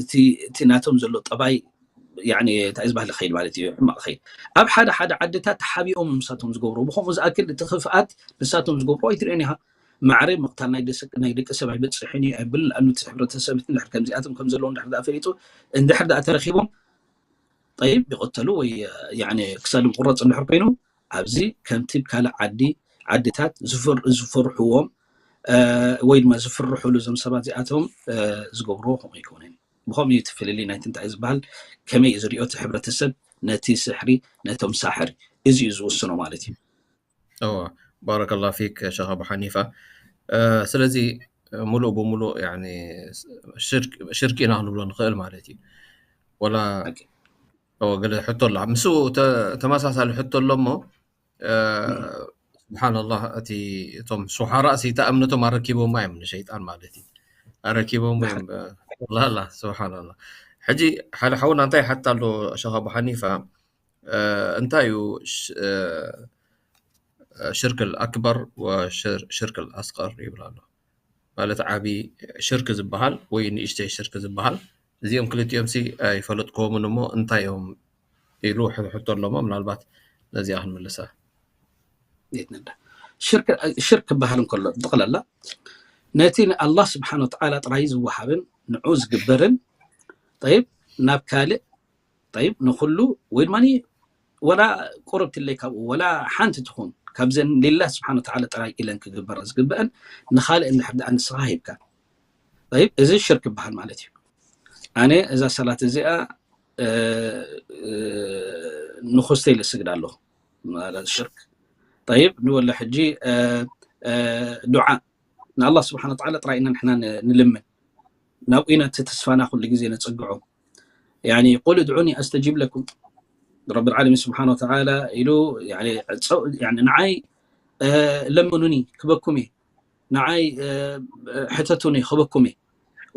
እቲ ናቶም ዘሎ ጠባይ ያኒ እንታይ ዝበሃል ኸይድ ማለት እዩ ሕማቕ ኸይድ ኣብ ሓደ ሓደ ዓድታት ተሓቢኦም ምሳቶም ዝገብሩ ብኸምኡ ዝኣክል እቲ ክፍኣት ንሳቶም ዝገብሩ ኣይትርእን ኢኻ ማዕረ ምቕታል ናይ ደቂ ሰብ ኣይበፅሕን እዩ ኣይብል ኣኑ እቲ ሕብረተሰብ እንድሕር ከምዚኣቶም ከም ዘለዉ እንድሕር ደኣ ፈሊጡ እንድሕር ደኣ ተረኺቦም طيب ይቐተሉ ወይ ያኒ ክሳዶም ቁረፅ እንድሕር ኮይኑ ኣብዚ ከምቲ ካልእ ዓዲ ዓድታት ዝፈርሕዎም ወይ ድማ ዝፍርሕሉ እዞም ሰባት እዚኣቶም ዝገብርዎ ከምኡ ኣይኮነን። ብኸምኡ እዩ እቲ ፍልልይ ናይቲ እንታይ ዝበሃል ከመይ እዩ ዝሪኦ እቲ ሕብረተሰብ ነቲ ስሕሪ ነቶም ሳሕሪ እዚ እዩ ዝውስኖ ማለት እዩ። እወ ባረከላ ፊክ ሸኽ ኣቡ ሓኒፋ። ስለዚ ሙሉእ ብሙሉእ ሽርክ ኢና ክንብሎ ንኽእል ማለት እዩ። ወላ ገለ ሕቶ ኣላ ምስ ተመሳሳሊ ሕቶ ኣሎ እሞ ስብሓንላህ እቲ እቶም ሱሓራ ሲ እታ እምነቶም ኣረኪቦማ እዮም ንሸይጣን ማለት እዩ ኣረኪቦም እዮም ላላ ስብሓንላ ሕጂ ሓደ ሓውና እንታይ ሓታ ኣሎ ሸኽ ኣቡ ሓኒፋ እንታይ እዩ ሽርክ ኣክበር ሽርክ ኣስቀር ይብል ኣሎ ማለት ዓቢ ሽርክ ዝበሃል ወይ ንእሽተይ ሽርክ ዝበሃል እዚኦም ክልቲኦም ሲ ኣይፈለጥክዎምን እሞ እንታይ እዮም ኢሉ ሕቶ ኣለሞ ምናልባት ነዚኣ ክንምልሳ ሽርክ ክበሃል እንከሎ ብጠቕላላ ነቲ ንኣላህ ስብሓን ወተዓላ ጥራይ ዝወሃብን ንዑ ዝግበርን ጠይብ ናብ ካልእ ጠይብ ንኩሉ ወይ ድማ ወላ ቁርብቲ ለይ ካብኡ ወላ ሓንቲ ትኹን ካብዘን ሊላህ ስብሓን ወተዓላ ጥራይ ኢለን ክግበራ ዝግበአን ንኻልእ እንድሕር ደኣ ንስኻ ሂብካ ጠይብ እዚ ሽርክ ይበሃል ማለት እዩ ኣነ እዛ ሰላት እዚኣ ንኹስተይ ልስግድ ኣለኹ ሽርክ ጠይብ ንበሎ ሕጂ ዱዓ ንኣላህ ስብሓን ወተዓላ ጥራይ ኢና ንሕና ንልምን ናብኡ ኢና እቲ ተስፋና ኩሉ ግዜ ነፀግዖ ያኒ ቁል እድዑኒ ኣስተጂብ ለኩም ረብ ልዓለሚን ስብሓን ወተዓላ ኢሉ ንዓይ ለምኑኒ ክበኩም እየ ንዓይ ሕተቱኒ ክበኩም እየ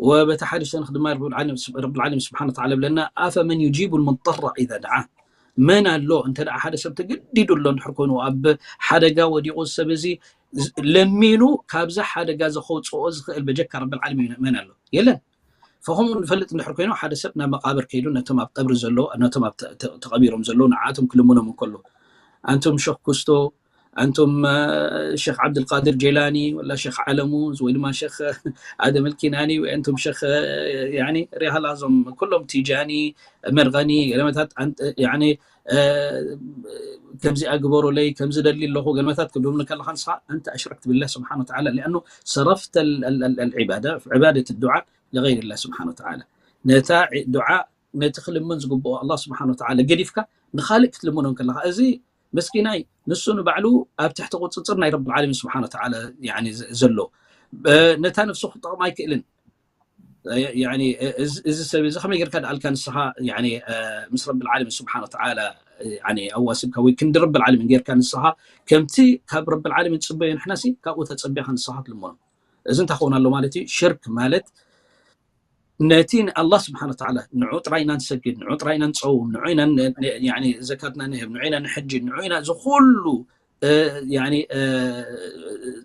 ወበቲ ሓደ ሸንኽ ድማ ረብ ልዓለሚን ስብሓን ወተዓላ ብለና ኣፈመን ዩጂቡ ልሙጠራ ኢዛ ደዓ መን ኣሎ እንተ ሓደ ሰብ ተገዲዱ ኣሎ እንድሕር ኮይኑ ኣብ ሓደጋ ወዲቑ ሰብ እዚ ለሚኑ ካብዚ ሓደጋ ዘኸውፅኦ ዝኽእል በጀካ ረብ ልዓለሚን መን ኣሎ የለን ፈኸምኡ ንፈልጥ እንድሕር ኮይኑ ሓደ ሰብ ናብ መቃብር ከይዱ ነቶም ኣብ ቀብሪ ዘሎ ነቶም ኣብ ተቐቢሮም ዘለዉ ንዓቶም ክልምኖም እንከሎ ኣንቱም ሸኽ ኩስቶ ኣንቱም ሸኽ ዓብድልቃድር ጀላኒ ወላ ሸኽ ዓለሙ ወይ ድማ ሸኽ ኣደም ልኪናኒ ወይ ኣንቱም ሸኽ ሪሃላ እዞም ኩሎም ቲጃኒ መርቀኒ ገለመታት ከምዚ ኣግበሩለይ ከምዚ ደሊ ኣለኹ ገለመታት ክብልም ከለኻ ንስኻ ኣንተ ኣሽረክት ብላህ ስብሓን ወተዓላ ሊኣኑ ሰረፍተ ዕባዳ ዕባደት ዱዓ لغير الله سبحانه وتعالى ነታ ዱዓ ነቲ ክልምን ዝግብኦ ኣላ ስብሓን ወተዓላ ገዲፍካ ንኻልእ ክትልምኖ ከለኻ እዚ መስኪናይ ንሱ ንባዕሉ ኣብ ትሕቲ ቁፅፅር ናይ ረብ ዓለሚን ስብሓን ወተዓላ ዘሎ ነታ ነፍሱ ክጠቕማ ኣይክእልን እዚ ሰብ እዚ ከመይ ጌርካ ደኣልካ ንስኻ ምስ ረብ ዓለሚን ስብሓን ወተዓላ ኣዋስብካ ወይ ክንዲ ረብ ዓለሚን ጌርካ ንስኻ ከምቲ ካብ ረብ ዓለሚን ፅበዮ ንሕናሲ ካብኡ ተፀቢኻ ንስኻ ትልምኖ እዚ እንታይ ክኸውን ኣሎ ማለት እዩ ሽርክ ማለት ነቲ ንኣላህ ስብሓን ወተዓላ ንዑ ጥራይ ኢና ንሰግድ፣ ንዑ ጥራይ ኢና ንፀውም፣ ንዑ ኢና ን-፣ ን-፣ ያኒ ዘካትና ንህብ፣ ንዑ ኢና ንሕጂ፣ ንዑ ኢና እዚ ኩሉ፣ እ፣ ያኒ፣ እ፣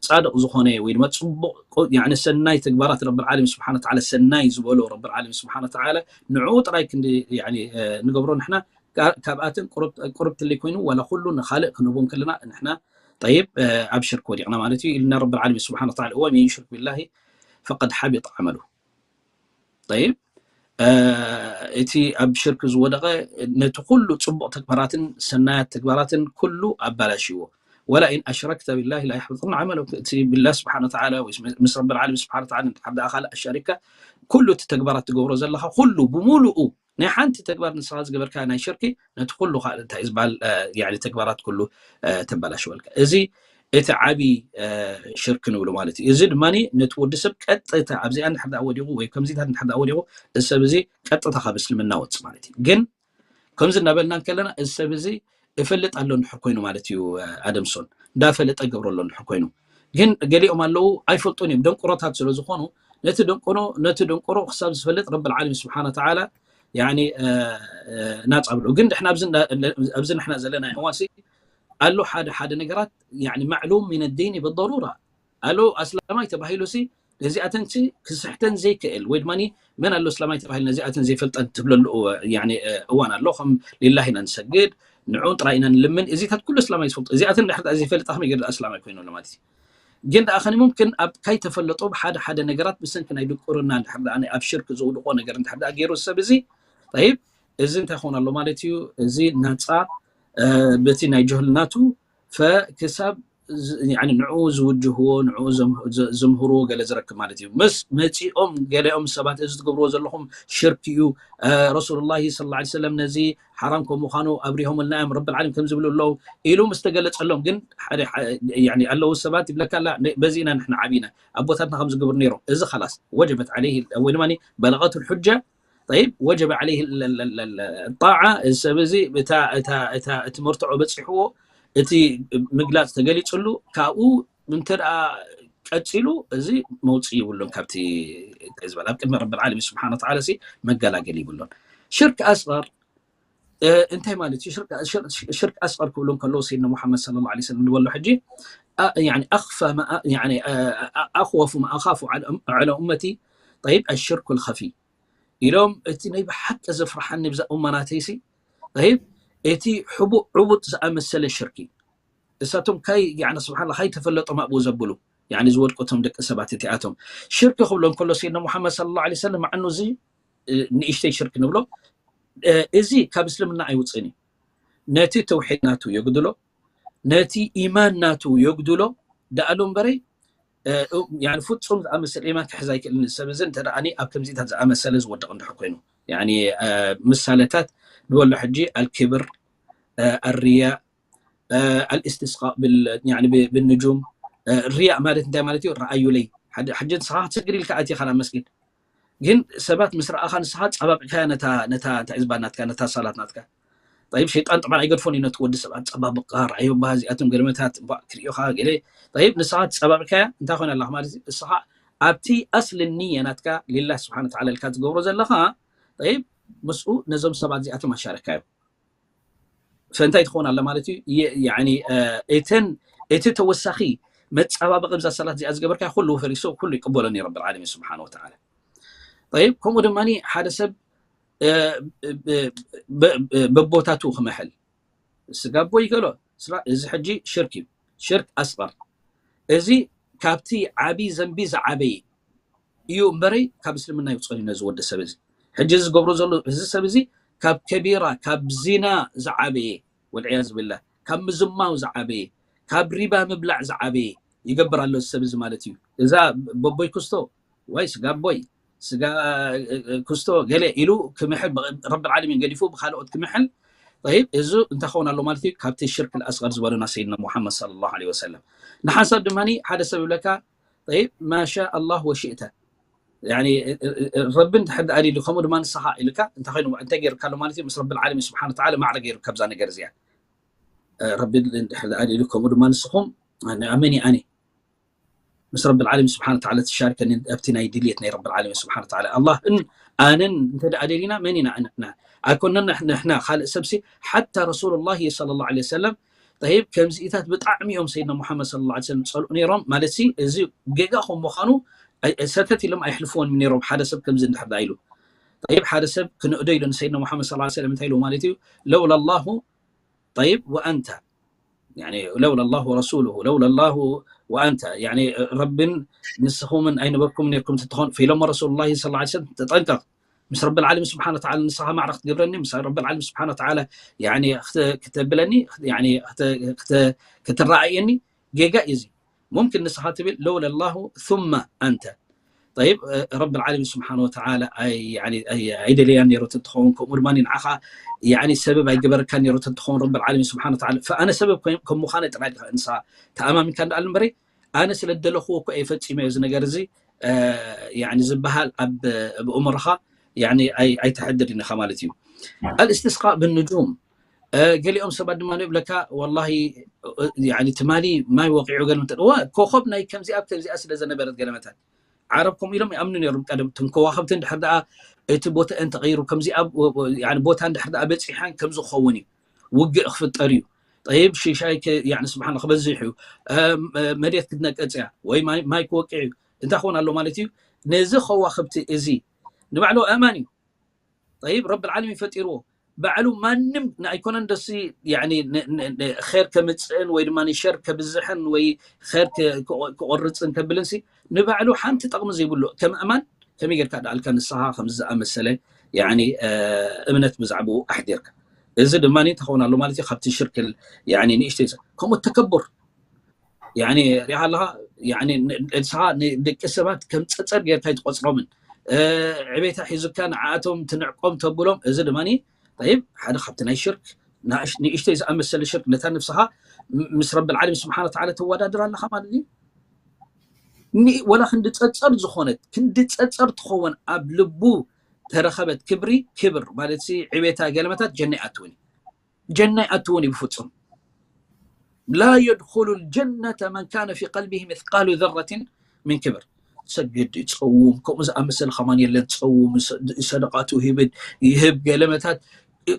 ጻድቕ ዝኾነ ወይ ድማ ጽቡቕ፣ ያኒ ሰናይ ተግባራት ረብል ዓለሚን ስብሓን ወተዓላ፣ ሰናይ ዝበሎ ረብል ዓለሚን ስብሓን ወተዓላ፣ ንዑ ጥራይ ክንዲ፣ ያኒ፣ እ፣ ንገብሮ ንሕና፣ ካ-፣ ካብኣተን ቁርብ-፣ ቁርብትለይ ኮይኑ ዋላ ኩሉ ንኻልእ ክንህቦ ከለና ንሕና፣ ጠይብ፣ እ፣ ኣብ ሽርክ ወዲቕና ማለት እዩ ኢልና ረብል ዓለሚን ስብሓን ወተዓላ፣ ወመን ዩሽሪክ ቢላሂ ፈቀድ ሓቢጠ ዓመሉ። ጠይብ፣ እ፣ እቲ ኣብ ሽርክ ዝወደቐ ነቲ ኩሉ ጽቡቕ ተግባራትን ሰናያት ተግባራትን ኩሉ ኣባላሽዎ። ወላ ኢን ኣሽረክተ ቢላሂ ላ የሕበጠና ዓመሉክ። እቲ ቢላህ ስብሓን ወተዓላ ወይ ምስ ረብል ዓለሚን ስብሓን ወተዓላ እንድሕር ደኣ ካልእ ኣሻሪካ ኩሉ እቲ ተግባራት ትገብሮ ዘለኻ ኩሉ ብምሉኡ ናይ ሓንቲ ተግባር ንስኻ ዝገበርካ ናይ ሽርኪ ነቲ ኩሉ ካልእ እንታይ እዩ ዝበሃል፣ እ፣ ያኒ ተግባራት ኩሉ፣ እ፣ ተባላሽወልካ። እዚ እቲ ዓቢ፣ እ፣ ሽርክ ንብሎ ማለት እዩ። እዚ ድማ ነቲ ወዲ ሰብ ቀጥታ ኣብዚኣ እንድሕር ደኣ ወዲቑ ወይ ከምዚታት እንድሕር ደኣ ወዲቑ፣ እዚ ሰብ እዚ ቀጥታ ካብ እስልምና ወጽእ ማለት እዩ። ግን ከምዚ እናበልና እንከለና እዚ ሰብ እዚ እፈልጥ ኣሎ እንድሕር ኮይኑ ማለት እዩ፣ እ፣ ኣደምሶን እንዳፈለጠ ገብሮ ኣሎ እንድሕር ኮይኑ። ግን ገሊኦም ኣለዉ ኣይፈልጡን እዮም፣ ደንቁሮታት ስለ ዝኾኑ ነቲ ደንቆሮ፣ ነቲ ደንቆሮ ክሳብ ዝፈልጥ ረብል ዓለሚን ስብሓን ወተዓላ ያኒ፣ እ፣ እ፣ ናጻ ብልዑ። ግን ድሕና ኣብዚ እንዳ-፣ ኣብዚ ንሕና ዘለና እዋንሲ ኣሎ ሓደ ሓደ ነገራት ያኒ ማዕሉም ሚን ዲን ብደሩራ ኣሎ። ኣስላማይ ተባሂሉሲ ነዚኣተንሲ ክስሕተን ዘይክእል ወይ ድማ መን ኣሎ እስላማይ ተባሂሉ ነዚኣተን ዘይፈልጠን ትብለሉ፣ ያኒ፣ እ፣ እዋን ኣሎ። ከም ሊላህ ኢና ንሰግድ፣ ንዑ ጥራይ ኢና ንልምን። እዚታት ኩሉ እስላማይ ዝፈልጦ። እዚኣተን ድሕር ዘይፈልጣ ከመይ ገይሩ ኣስላማይ ኮይኑ ኣሎ ማለት እዩ? ግን ደኣ ከኒ ሙምክን ኣብ ካይተፈለጦ ብሓደ ሓደ ነገራት ብሰንኪ ናይ ድንቁርና እንድሕር ደኣ ኣብ ሽርክ ዘውድቆ ነገር እንድሕር ደኣ ገይሩ ሰብ እዚ፣ ጠይብ፣ እዚ እንታይ ክኸውን ኣሎ ማለት እዩ? እዚ ናጻ፣ እ፣ በቲ ናይ ጀህልናቱ ፈክሳብ ዝ-፣ ያኒ ንዕኡ ዝውጅህዎ፣ ንዕኡ ዘም-፣ ዘ-፣ ዘምህርዎ ገለ ዝረክብ ማለት እዩ። ምስ መጺኦም ገሊኦም ሰባት እዚ ትገብርዎ ዘለኹም ሽርክ እዩ፣ እ፣ ረሱሉላሂ ሰለላሁ ዐለይሂ ወሰለም ነዚ ሓራም ከም ምዃኑ ኣብሪሆምልና እዮም፣ ረብል ዓለሚን ከም ዝብሉ ኣለዉ ኢሉ ምስ ተገለጸሎም፣ ግን ሓደ፣ ሐ-፣ ያኒ ኣለዉ ሰባት ይብለካ ኣላ፣ ነ-፣ በዚ ኢና ንሕና ዓቢና፣ ኣቦታትና ከም ዝገብሩ ነይሮም። እዚ ኸላስ ወጀበት ዐለይሂ ወይ ድማ በለቐቱል ሑጃ፣ ጠይብ፣ ወጀበ ዐለይሂ ጣዓ፣ እዚ ሰብ እዚ እታ፣ እታ፣ እታ፣ እቲ መርትዖ በጺሕዎ፣ እቲ ምግላጽ ተገሊጽሉ፣ ካብኡ እንተ ደኣ ቀጺሉ፣ እዚ መውጽኢ ይብሉን ካብቲ፣ እንታይ ዝበሃል፣ ኣብ ቅድሚ ረብል ዓለሚን ስብሓን ወተዓላ ሲ መገላገሊ ይብሉን። ሽርክ ኣስቐር፣ እ፣ እንታይ ማለት እዩ? ሽርክ፣ ሽር-፣ ሽርክ ኣስቐር ክብሉ እንከለዉ ሰይድና ሙሓመድ ሰለላሁ ዐለይሂ ወሰለም ዝበሎ ሕጂ፣ ኣ-፣ ያኒ ኣኽፋ ማ-፣ ያኒ፣ እ፣ ኣ-፣ ኣኽወፉ ማ ኣኻፉ ዐለ፣ ዐለ ኡመቲ፣ ጠይብ፣ ኣሽርኩል ኸፊ ኢሎም፣ እቲ ናይ ብሓቂ ዘፍርሓኒ ብዛ ኡማ ናተይሲ፣ ጠይብ፣ እቲ ሕቡእ ዕቡጥ ዝኣመሰለ ሽርኪ። እሳቶም ካይ፣ ያኒ፣ ስብሓንላ፣ ካይተፈለጦም ኣብኡ ዘብሉ፣ ያኒ፣ ዝወድቁ እቶም ደቂ ሰባት እቲኣቶም። ሽርኪ ክብሎ እንከሎ ሰይድና ሙሓመድ ሰለላሁ ዐለይሂ ወሰለም፣ መዓኑ እዚ፣ እ፣ ንእሽተይ ሽርኪ ንብሎ፣ እ፣ እዚ ካብ እስልምና ኣይውፅእን እዩ። ነቲ ተውሒድ ናቱ የጉድሎ፣ ነቲ ኢማን ናቱ የጉድሎ ደኣሉ እምበረይ፣ እ፣ ያኒ ፍጹም ዝኣመሰለ ኢማን ክሕዝ ኣይክእልን። ሰብ እዚ እንተ ደኣኒ ኣብ ከምዚታት ዝኣመሰለ ዝወድቕ እንድሕር ኮይኑ፣ ያኒ፣ እ፣ ምሳሌታት ንበሎ ሕጂ ኣልክብር፣ እ፣ ኣርያ፣ እ፣ ኣልእስትስቃእ ብል-፣ ያኒ ብ-፣ ብንጁም፣ እ፣ ርያ ማለት እንታይ ማለት እዩ? ረኣዩለይ። ሓደ፣ ሕጂ ንስኻ ክትሰግድ ኢልካ ኣቲኻ ናብ መስጊድ። ግን ሰባት ምስ ረኣኻ ንስኻ ጸባቢቕካያ ነታ፣ ነታ፣ ነታ እንታይ ዝበሃል ናትካ፣ ነታ ሳላት ናትካ። ጠይብ፣ ሸይጣን ጥባን ኣይገድፎን እዩ ነቲ ወዲ ሰብ። ኣጸባብቕካ፣ ረኣዮ፣ እባ እዚኣቶም ገለመታት፣ እባ ክርእዮኻ፣ ገለ። ጠይብ፣ ንስኻ ጸባቢቕካያ እንታይ ኮይና ኣለኻ ማለት እዩ? ንስኻ ኣብቲ ኣስሊ ንያ ናትካ ሊላህ ስብሓን ወተዓላ ኢልካ ትገብሮ ዘለኻ፣ ጠይብ፣ ምስኡ ነዞም ሰባት እዚኣቶም ኣሻረካዮም። ፈንታይ ትኸውን ኣለ ማለት እዩ። የ-፣ ያኒ፣ እ፣ እተን፣ እቲ ተወሳኺ መጸባበቒ ብዛ ሰላት እዚኣ ዝገበርካ ኩሉ ፈሪሱ፣ ኩሉ ይቅበሎ ነይሩ ረብል ዓለሚን ስብሓን ወተዓላ። ጠይብ፣ ከምኡ ድማ ሓደ ሰብ፣ እ፣ ብ-፣ ብ-፣ ብ-፣ በቦታቱ ክምሕል ስጋቦ ይገሎ ስራ፣ እዚ ሕጂ ሽርክ እዩ። ሽርክ ኣስቐር። እዚ ካብቲ ዓቢ ዘንቢ ዝዓበየ እዩ እምበረይ፣ ካብ እስልምና ይውፅእ ነዚ ወዲ ሰብ እዚ። ሕጂ እዚ ዝገብሮ ዘሎ እዚ ሰብ እዚ ካብ ከቢራ፣ ካብ ዚና ዝዓበየ፣ ወልዕያዝ ብላህ፣ ካብ ምዝማው ዝዓበየ፣ ካብ ሪባ ምብላዕ ዝዓበየ ይገብር ኣሎ እዚ ሰብ እዚ ማለት እዩ። እዛ በቦይ ክስቶ ወይ ስጋ ኣቦይ፣ ስጋ፣ እ፣ እ፣ ክስቶ ገለ ኢሉ ክምሕል፣ ብ-፣ ረብል ዓለሚን ገዲፉ ብኻልኦት ክምሕል። ጠይብ፣ እዚ እንታይ ክኸውን ኣሎ ማለት እዩ? ካብቲ ሽርክ ኣስቐር ዝበሉና ሰይድና ሙሓመድ ሰለላሁ ዐለይሂ ወሰለም። ንሓንሳብ ድማ ሓደ ሰብ ይብለካ፣ ጠይብ፣ ማሻ ኣላህ ወሽእተ። ያኒ፣ እ፣ እ፣ እ፣ ረቢ እንድሕር ደኣ ኣልዩ፣ ከምኡ ድማ ንስኻ ኢልካ፣ እንታይ ኮይኑ፣ እንታይ ገይርካ ኣሎ ማለት እዩ? ምስ ረብል ዓለሚን ስብሓን ወተዓላ ማዕረ ገይሩ ካብዛ ነገር እዚኣ። እ፣ ረቢ እንድሕር ደኣ ኣልዩ፣ ከምኡ ድማ ንስኹም፣ ኣነ፣ ኣመን እዩ ኣነ። ምስ ረብል ዓለሚን ስብሓን ተዓላ ትሻርከኒ ኣብቲ ናይ ድልየት ናይ ረብል ዓለሚን ስብሓን ተዓላ። ኣላህን ኣነን እንተ ደኣ ደሊና መን ኢና ንሕና? ኣይኮነን ንሕ- ንሕና ካልእ ሰብሲ ሓታ ረሱሉላህ ሰለላሁ ዐለይሂ ወሰለም። ጠይብ፣ ከምዚኢታት ብጣዕሚ እዮም ሰይድና ሙሓመድ ሰለላሁ ዐለይሂ ወሰለም ዝጸልኡ ነይሮም። ማለት ሲ እዚ ጌጋ ከም ምዃኑ ኣይ- ሰተት ኢሎም ኣይሕልፍዎን ነይሮም። ሓደ ሰብ ከምዚ እንድሕር ደኣ ኢሉ፣ ጠይብ፣ ሓደ ሰብ ክንእዶ ኢሉ ንሰይድና ሙሓመድ ሰለላሁ ዐለይሂ ወሰለም እንታይ ኢሉ ማለት እዩ? ለውላ ላሁ፣ ጠይብ፣ ወኣንተ፣ ያኒ ለውላ ላሁ ወረሱሉሁ፣ ለውላ ላሁ ወኣንተ፣ ያኒ ረብን ንስኹምን ኣይነበርኩም ነይርኩም ትትኾን ኢሎሞ ረሱሉላሂ ሰለላሁ ዐለይሂ ወሰለም። ተጠንቀቕ፣ ምስ ረብል ዓለሚን ስብሓነ ወተዓላ ንስኻ ማዕረ ክትገብረኒ፣ ምስ ረብል ዓለሚን ስብሓነ ወተዓላ ያኒ ክተ- ክተብለኒ፣ ያኒ ክተ- ክተ- ክትረኣየኒ ጌጋ እዩ እዚ። ሙምኪን ንስኻ ትብል ለውላ ላሁ ثم ኣንተ። ጠይብ፣ ረብል ዓለሚን ስብሓነ ወተዓላ ኣይ- ያኒ ኣይ- ኣይደለያን ነይሩ ተትኸውን፣ ከምኡ ድማ ንዓኻ ያኒ ሰበብ ኣይገበረካን ነይሩ ተትኸውን ረብል ዓለሚን ስብሓነ ወተዓላ፣ ፈኣነ ሰበብ ከም- ከም ምዃነ ጥራይ ዲኻ ንስኻ ተኣማሚንካ እንዳኣሉ እምበረይ፣ ኣነ ስለ ዝደለኽዎ እኮ እየ ፈጺመዮ እዚ ነገር እዚ፣ እ፣ ያኒ ዝበሃል ኣብ ኣብ እምሮኻ ያኒ ኣይ- ኣይተሕድርን ኢኻ ማለት እዩ። ኣልእስትስቃእ ብንጁም፣ እ፣ ገሊኦም ሰባት ድማ ይብለካ፣ ወላሂ፣ እ፣ ያኒ ትማሊ ማይ ወቂዑ ገለ መተ-፣ እዋ፣ ኮኸብ ናይ ከምዚኣ ኣብ ከምዚኣ ስለ ዘነበረት ገለ መታት ዓረብ ከምኡ ኢሎም ይኣምኑ ነይሮም ቀደም። እቶም ከዋኽብቲ እንድሕር ደኣ እቲ ቦታአን ተቐይሩ፣ ከምዚ ኣብ ወ- ወ- ያኒ ቦታ እንድሕር ደኣ በጺሐን ከምዚ ክኸውን እዩ፣ ውግእ ክፍጠር እዩ። ጠይብ፣ ሽሻይ ከ- ያኒ ስብሓን ክበዝሕ እዩ፣ እ፣ መ- መሬት ክትነቀጽ እያ፣ ወይ ማይ ማይ ክወቅዕ እዩ፣ እንታይ ክኸውን ኣሎ ማለት እዩ? ነዚ ከዋኽብቲ እዚ ንባዕሉ ኣእማን እዩ። ጠይብ፣ ረብል ዓለሚን ፈጢርዎ። ባዕሉ ማንም ንኣይኮነን ደሲ ያኒ ን- ን- ን- ኸር ከምጽእን ወይ ድማ ሸር ከብዝሕን ወይ ኸር ከ- ክቆ- ክቆርጽን ከብልን ሲ ንባዕሉ ሓንቲ ጠቕሚ ዘይብሉ ከም ኣእማን ከመይ ጌርካ ደኣልካ ንስኻ ከምዚ ዝኣመሰለ ያኒ እ፣ እምነት ብዛዕባኡ ኣሕዲርካ? እዚ ድማ እንታይ ክኸውን ኣሎ ማለት እዩ? ካብቲ ሽርክል ያኒ ንእሽተይ ዘ- ከምኡ ተከብር ያኒ ሪኢኻ ኣለኻ ያኒ ን- ንስኻ ንደቂ ሰባት ከም ጸጸር ጌርካ ኣይትቆጽሮምን እ፣ ዕቤታ ሒዙካ ንዓኣቶም ትንዕቆም ተብሎም። እዚ ድማ ጠይብ ሓደ ካብቲ ናይ ሽርክ ንእሽ- ንእሽተይ ዝኣመሰለ ሽርክ ነታ ነፍስኻ ም- ምስ ረብል ዓለሚን ስብሓን ወተዓላ ተወዳድር ኣለኻ ማለት እዩ። ኒ- ወላ ክንዲ ጸጸር ዝኾነት ክንዲ ጸጸር ትኸውን ኣብ ልቡ ተረኸበት ክብሪ ክብር ማለት ሲ ዕቤታ ገለመታት ጀና ኣይኣትውን እዩ። ጀና ኣይኣትውን እዩ ብፍጹም። ላ የድኹሉ ልጀነተ መን ካነ ፊ ቀልቢሂ ምትቃሉ ዘረትን ምን ክብር። ሰግድ ይጸውም፣ ከምኡ ዝኣመሰለ ከማን የለን። ጸውም፣ ሰ- ሰደቃቱ ይህብን ይህብ ገለመታት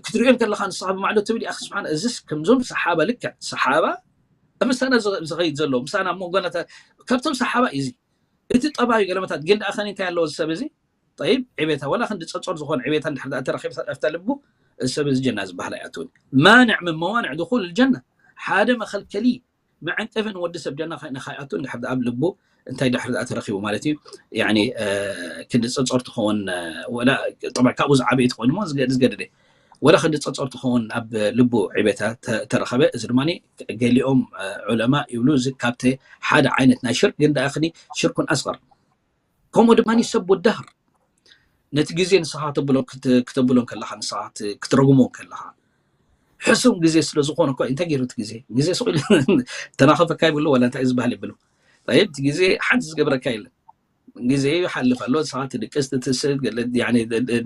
ክትሪኦ ከለኻ ንስኻ ብማዕዶ ትብል ኢኻ። ስብሓን እዚስ ከምዞም ሰሓባ ልክዕ ሰሓባ ምሳና ዝ- ዝኸይድ ዘሎ ምሳና ኣብ መንጎናታ ካብቶም ሰሓባ እዩ እዚ። እቲ ጠባዩ ገለመታት ግን ደኣ ከኒ እንታይ ኣለዎ እዚ ሰብ እዚ? ጠይብ ዕቤታ ወላ ክንዲ ጸጾር ዝኾነ ዕቤታ እንድሕር ደኣ ተረኺብ ኣብታ ልቡ እዚ ሰብ እዚ ጀና ዝበሃል ኣይኣትውን። ማንዕ ምን መዋንዕ ድኹል ጀና ሓደ መኸልከሊ መዐንቀፊ ንወዲ ሰብ ጀና ንኸይኣቱ እንድሕር ደኣ ኣብ ልቡ እንታይ ድሕር ደኣ ተረኺቡ ማለት እዩ። ያኒ እ፣ ክንዲ ጸጾር ትኸውን እ፣ ወላ ጠብዓ ካብኡ ዝዓበየ ትኸውን እሞ ዝገ- ዝገደደ ወላ ክንዲ ጸጾር ትኸውን ኣብ ልቡ ዕቤታ ተ- ተረኸበ። እዚ ድማ ገሊኦም እ፣ ዑለማ ይብሉ እዚ ካብቲ ሓደ ዓይነት ናይ ሽርክ ግን ደኣ ክኒ ሽርኩን ኣስገር። ከምኡ ድማ ሰብ ወዳህር ነቲ ግዜ ንስኻ ተብሎ ክት- ክተብሎ ከለኻ ንስኻ ክት- ክትረጉሞ ከለኻ ሕሱም ግዜ ስለ ዝኾነ እኮ እንታይ ገይሩ እቲ ግዜ ግዜ ስቕ ኢሉ ተናኸፈካ ይብሉ ወላ እንታይ ዝበሃል ይብሉ። ጠይብ እቲ ግዜ ሓንቲ ዝገብረካ የለን። ግዜ ይሓልፍ ኣሎ፣ ንስኻ ትድቅስ ትትስእ ገለ ያኒ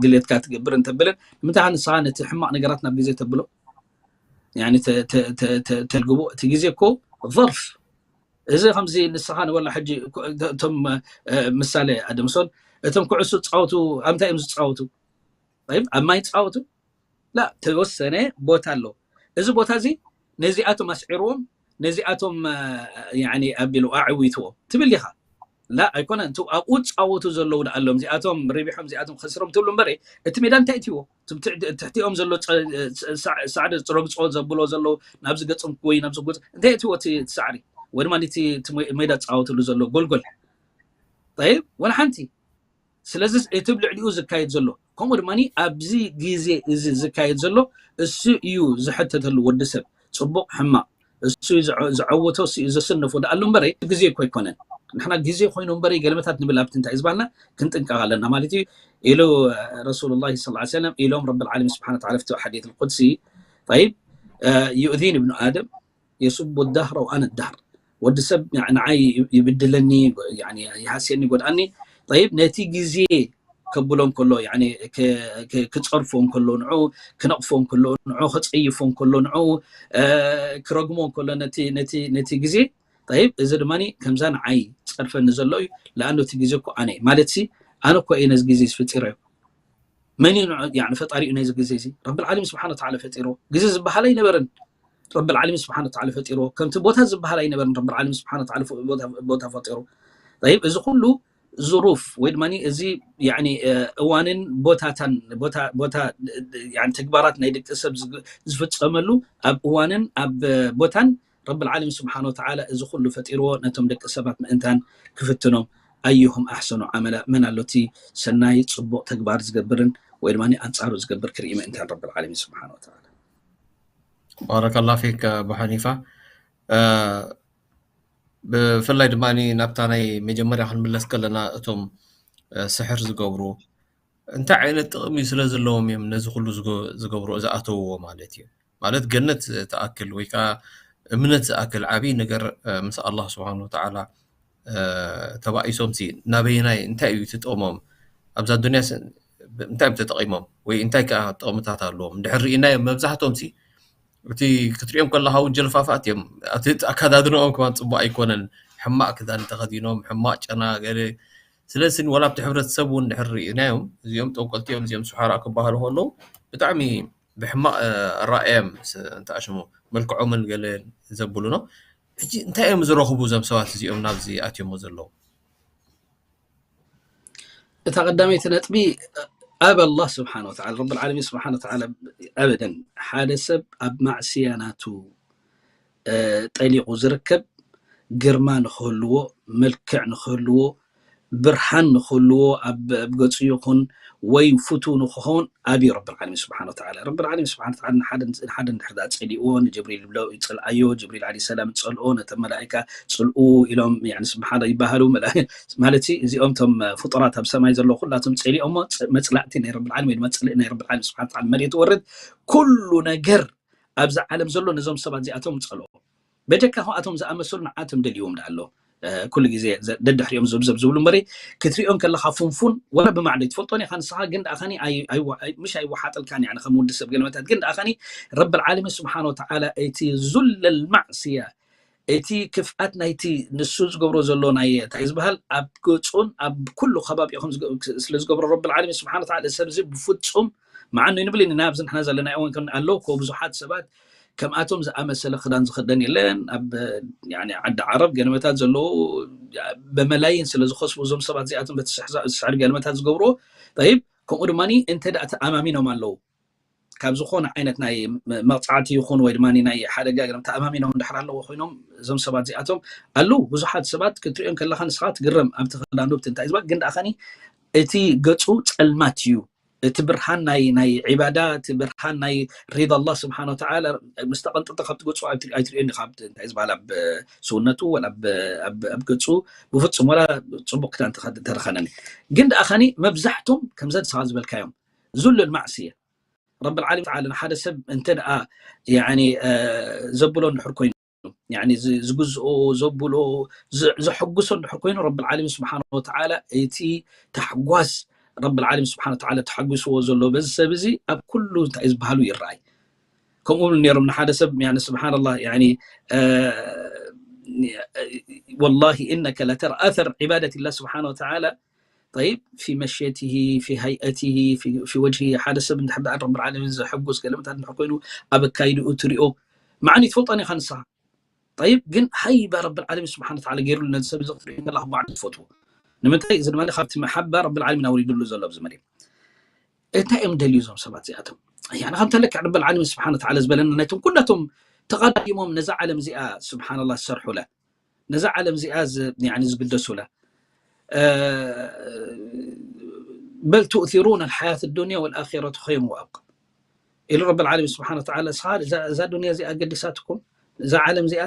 ድሌትካ ትገብር እንተብልን ንምንታይ ንስኻ ነቲ ሕማቕ ነገራት ናብ ግዜ ተብሎ? ያኒ ተ- ተ- ተ- ተ- ተልግቦ እቲ ግዜ እኮ ظرف እዚ ከምዚ ንስኻ ንበሎ ሕጂ እኮ እቶም እ፣ ምሳሌ ኣደምሶን እቶም ኩዕሶ ዝፃወቱ ኣብ እንታይ እዮም ዝፃወቱ? ጠይብ ኣብ ማይ ይፃወቱ? ላ ተወሰነ ቦታ ኣሎ። እዚ ቦታ እዚ ነዚኣቶም ኣስዒርዎም ነዚኣቶም እ፣ ያኒ ኣቢሉ ኣዕዊትዎም ትብል ኢኻ። ላ ኣይኮነን። እቲ ኣብኡ ዝፃወቱ ዘለዉ ደኣ ኣለዎም እዚኣቶም ሪቢሖም እዚኣቶም ከሲሮም ትብሉ እምበር እቲ ሜዳ እንታይ እትይዎ? ትም- ትዕ- ትሕቲኦም ዘሎ ጸ- ጸ- ሳዕ- ሳዕሪ ረግጾ ዘብሎ ዘሎ ናብዚ ገጾም ወይ ናብዚ ገጾ እንታይ እትይዎ እቲ እቲ ሳዕሪ ወይ ድማ ነቲ እቲ ሜ- ሜዳ ዝፃወትሉ ዘሎ ጎልጎል ጠይብ ወላ ሓንቲ። ስለዚ እቲ ኣብ ልዕሊኡ ዝካየድ ዘሎ ከምኡ ድማ ኣብዚ ግዜ እዚ ዝካየድ ዘሎ እሱ እዩ ዝሕተተሉ ወዲ ሰብ ጽቡቕ ሕማቕ እሱ እዩ ዝዐ- ዝዐወቶ እሱ እዩ ዘስንፎ ደኣሉ እምበረ ግዜ እኮ ኣይኮነን። ንሕና ግዜ ኮይኑ እምበረ ገለመታት ንብል ኣብቲ እንታይ ዝበልና ክንጥንቀቕ ኣለና ማለት እዩ ኢሉ ረሱሉላሂ ሰለላሁ ዐለይሂ ወሰለም ኢሎም ረብል ዓለሚን ስብሓነ ወተዓላ ፍቲ ሓዲት ልቁድሲ ጠይብ ዩእዚኒ ብኑ ኣደም የሱቡ ዳህረ ወኣነ ዳህር ወዲ ሰብ ንዓይ ይብድለኒ ይሃስየኒ ይጎድኣኒ ጠይብ ነቲ ግዜ ከብሎ እንከሎ ክፀርፎ እንከሎ ንዑ ክነቕፎ እንከሎ ንዑ ክፀይፎ እንከሎ ንዑ ክረግሞ እንከሎ ነቲ ግዜ ጠይብ፣ እዚ ድማ ከምዛ ንዓይ ጸርፈኒ ዘሎ እዩ። ለኣኑ እቲ ግዜ እኮ ኣነ እዩ። ማለት ሲ፣ ኣነ እኮ እየ ነዚ ግዜ እዚ ፈጢረዮ። መን እዩ ንዑ-፣ ያኒ ፈጣሪኡ ነዚ ግዜ እዚ? ረብል ዓለሚን ስብሓነ ወተዓላ ፈጢርዎ። ግዜ ዝበሃል ኣይነበረን። ረብል ዓለሚን ስብሓነ ወተዓላ ፈጢርዎ። ከምቲ ቦታ ዝበሃል ኣይነበረን። ረብል ዓለሚን ስብሓነ ወተዓላ ፎ-፣ ቦታ፣ ቦታ ፈጢሩ። ጠይብ፣ እዚ ኩሉ ዙሩፍ ወይ ድማ እዚ፣ ያኒ፣ እ፣ እዋንን ቦታታን፣ ቦታ፣ ቦታ፣ ያኒ ተግባራት ናይ ደቂ ሰብ ዝግ-፣ ዝፍጸመሉ ኣብ እዋንን ኣብ ቦታን ረብል ዓለሚን ስብሓነ ወተዓላ እዚ ኩሉ ፈጢርዎ ነቶም ደቂ ሰባት ምእንታን ክፍትኖም። ኣዩሁም ኣሕሰኑ ዓመላ፣ መን ኣሎ እቲ ሰናይ ጽቡቕ ተግባር ዝገብርን ወይ ድማ ኣንጻሩ ዝገብር ክርኢ ምእንታን ረብል ዓለሚን ስብሓነ ወተዓላ። ባረከላ ፊክ ኣቡ ሓኒፋ። እ፣ ብፍላይ ድማ ናብታ ናይ መጀመርያ ክንምለስ ከለና እቶም፣ እ፣ ስሕር ዝገብሩ እንታይ ዓይነት ጥቕሚ ስለ ዘለዎም እዮም ነዚ ኩሉ ዝገ-፣ ዝገብሩ ዝኣተውዎ ማለት እዩ? ማለት ገነት ትኣክል ወይ ከዓ እምነት ዝኣክል ዓብዪ ነገር፣ እ፣ ምስ ኣላህ ስብሓን ወተዓላ፣ እ፣ ተባኢሶም ሲ ናበይናይ እንታይ እዩ ትጠቕሞም? ኣብዛ ዱንያ ስ-፣ እንታይ እዮም ተጠቒሞም? ወይ እንታይ ከዓ ጥቕምታት ኣለዎም? እንድሕር ርኢናዮም መብዛሕቶም ሲ እቲ ክትሪኦም ከለኻ እውን ጀልፋፋት እዮም። እቲ ኣካዳድንኦም ከማን ጽቡቕ ኣይኮነን። ሕማቕ ክዳን ተኸዲኖም፣ ሕማቕ ጨና ገለ። ስለዚ ዋላ ኣብቲ ሕብረተሰብ እውን እንድሕር ርኢናዮም፣ እዚኦም ጠንቆልቲ እዮም፣ እዚኦም ስሓራ ክበሃሉ ከለዉ ብጣዕሚ ብሕማቕ፣ እ፣ ኣረኣእያ እዮም ስ-፣ እንተኣሽሙ መልክዖምን ገለ ዘብሉ ነው። ሕጂ እንታይ እዮም ዝረኽቡ እዞም ሰባት እዚኦም ናብዚ ኣትዮሞ ዘለዉ? እታ ቀዳመይቲ ነጥቢ ኣብ ኣላህ ስብሓነ ወተዓላ፣ ረብል ዓለሚን ስብሓነ ወተዓላ ኣበደን ሓደ ሰብ ኣብ ማዕስያ ናቱ፣ እ፣ ጠሊቑ ዝርከብ ግርማ ንክህልዎ፣ መልክዕ ንክህልዎ፣ ብርሃን ንክህልዎ፣ ኣብ፣ ኣብ ገጹ ይኹን ወይ ፍቱው ንክኸውን ኣብዩ ረብል ዓለሚን ስብሓነ ወተዓላ። ረብል ዓለሚን ስብሓነ ወተዓላ ንሓደ፣ ንሓደ እንድሕር ደኣ ጸሊእዎ፣ ንጅብሪል ይብሎ፣ ይጸልኣዮ፣ ጅብሪል ዓለይሂ ሰላም ይጸልኦ፣ ነተን መላኢካ ጽልኡ ኢሎም፣ ያኒ፣ ስብሓን ይበሃሉ። መላ-፣ ማለት ሲ፣ እዚኦም እቶም ፍጡራት ኣብ ሰማይ ዘለዉ ኩላቶም ጸሊኦሞ፣ ጽ-፣ መጽላእቲ ናይ ረብል ዓለሚን ወይ ድማ ጽልኢ ናይ ረብል ዓለሚን ስብሓነ ወተዓላ መሬት ወርድ። ኩሉ ነገር ኣብዛ ዓለም ዘሎ ነዞም ሰባት እዚኣቶም ጸልኦ። በጀካ ካብኣቶም ዝኣመሰሉ ንዓቶም ደልይዎም ደኣ ኣሎ። እ፣ ኩሉ ግዜ ዘ-፣ ደድሕሪኦም ዘብዘብ ዝብሉ እምበሪ፣ ክትሪኦም ከለኻ ፍንፉን፣ ወላ ብማዕዶ ትፈልጦን ኢኻ ንስኻ፣ ግን ደኣ ኸኒ ኣይ-፣ ኣይዋ-፣ ኣይ-፣ ምሽ ኣይወሓጠልካን፣ ያኒ ከም ወዲ ሰብ ገለመታት፣ ግን ደኣ ኸኒ ረብል ዓለሚን ስብሓነ ወተዓላ እቲ ዙለል ማዕስያ፣ እቲ ክፍኣት ናይቲ ንሱ ዝገብሮ ዘሎ ናይ፣ እንታይ ዝበሃል፣ ኣብ ገጹን ኣብ ኩሉ ከባቢኡ ከም ዝገ-፣ ስለ ዝገብሮ ረብል ዓለሚን ስብሓነ ወተዓላ፣ እዚ ሰብ እዚ ብፍጹም መዓኑ ይንብል ኢና፣ ኣብዚ ንሕና ዘለና እዋን ከም ኣለዉ እኮ ብዙሓት ሰባት ከምኣቶም ዝኣመሰለ ክዳን ዝኽደን የለን። ኣብ፣ ያኒ፣ ዓዲ ዓረብ ገለመታት ዘለዉ በመላይን ስለ ዝኸስቡ እዞም ሰባት እዚኣቶም በቲ ስሕዛ-፣ ስሕሪ ገለመታት ዝገብርዎ። ጠይብ፣ ከምኡ ድማ እንተ ደኣ ተኣማሚኖም ኣለዉ፣ ካብ ዝኾነ ዓይነት ናይ መ-፣ መቕጻዕቲ ይኹን ወይ ድማ ናይ ሓደጋ ገለ ተኣማሚኖም እንድሕር ኣለዎ ኮይኖም፣ እዞም ሰባት እዚኣቶም ኣለዉ። ብዙሓት ሰባት ክትሪኦም ከለኻ ንስኻ ትግረም፣ ኣብቲ ክዳኑ ብቲ እንታይ ዝበሃል፣ ግን ደኣ ኸኒ እቲ ገጹ ጸልማት እዩ። እቲ ብርሃን ናይ፣ ናይ ዒባዳ፣ እቲ ብርሃን ናይ ሪዳ ኣላህ ስብሓነ ወተዓላ ምስ ተቐንጠጠ ካብቲ ገጹ ኣይት-፣ ኣይትሪኦን ኢኻ፣ ኣብቲ እንታይ ዝበሃል፣ ኣብ ሰውነቱ ወላ ኣብ፣ ኣብ፣ ኣብ ገጹ ብፍጹም ወላ ጽቡቕ ክዳን ተኸ-፣ ተረኸነኒ። ግን ደኣ ኸኒ መብዛሕቶም ከምዛ ንስኻ ዝበልካዮም ዙሉል ማዕስያ። ረብል ዓለሚን ተዓላ ንሓደ ሰብ እንተ ደኣ፣ ያኒ፣ እ፣ ዘብሎ እንድሕር ኮይኑ፣ ያኒ፣ ዝ-፣ ዝግዝኦ፣ ዘብሎ፣ ዝ-፣ ዘሐጉሶ እንድሕር ኮይኑ፣ ረብል ዓለሚን ስብሓነ ወተዓላ እቲ ታሕጓስ ረብል ዓለሚን ስብሓነ ወተዓላ ተሓጒስዎ ዘሎ በዚ ሰብ እዚ ኣብ ኩሉ እንታይ ዝበሃሉ ይረኣይ። ከምኡ እውን ነይሮም ንሓደ ሰብ፣ ያኒ፣ ስብሓንላህ፣ ያኒ፣ እ፣ ወላሂ ኢነከ ለተራ ኣሰር ዒባደት ላህ ስብሓነ ወተዓላ፣ ጠይብ፣ ፊ መሽየትሂ፣ ፊ ሃይአትሂ፣ ፊ፣ ፊ ወጅሂ፣ ሓደ ሰብ እንድሕር ደኣ ረብል ዓለሚን ዘሐጉስ ገለመታት እንድሕር ኮይኑ ኣብ ኣካይድኡ ትሪኦ፣ መዓኒ ትፈልጦን ኢኻ ንስኻ። ጠይብ፣ ግን ሃይባ ረብል ዓለሚን ስብሓነ ወተዓላ ገይሩሉ ነዚ ሰብ እዚ ክትሪኦ ከለኻ ብባዕዱ ትፈትዎ። ንምንታይ? እዚ ድማ ካብቲ መሓባ ረብል ዓለሚን ኣውሪዱሉ ዘሎ ኣብዚ መሬት። እንታይ እዮም ደልዩ እዞም ሰባት እዚኣቶም? ያኒ፣ ከምቲ ለክዕ ረብል ዓለሚን ስብሓነ ወተዓላ ዝበለና፣ ናይቶም ኩላቶም ተቐዳዲሞም ነዛ ዓለም እዚኣ፣ ስብሓንላህ፣ ዝሰርሑላ፣ ነዛ ዓለም እዚኣ ዝ-፣ ያኒ፣ ዝግደሱላ፣ እ፣ በል ቱእሲሩነ ልሓያት ዱንያ ወልኣኺረቱ ኸይሩን ወኣብቃ ኢሉ ረብል ዓለሚን ስብሓነ ወተዓላ። ንስኻ እዛ፣ እዛ ዱንያ እዚኣ ገዲሳትኩም፣ እዛ ዓለም እዚኣ፣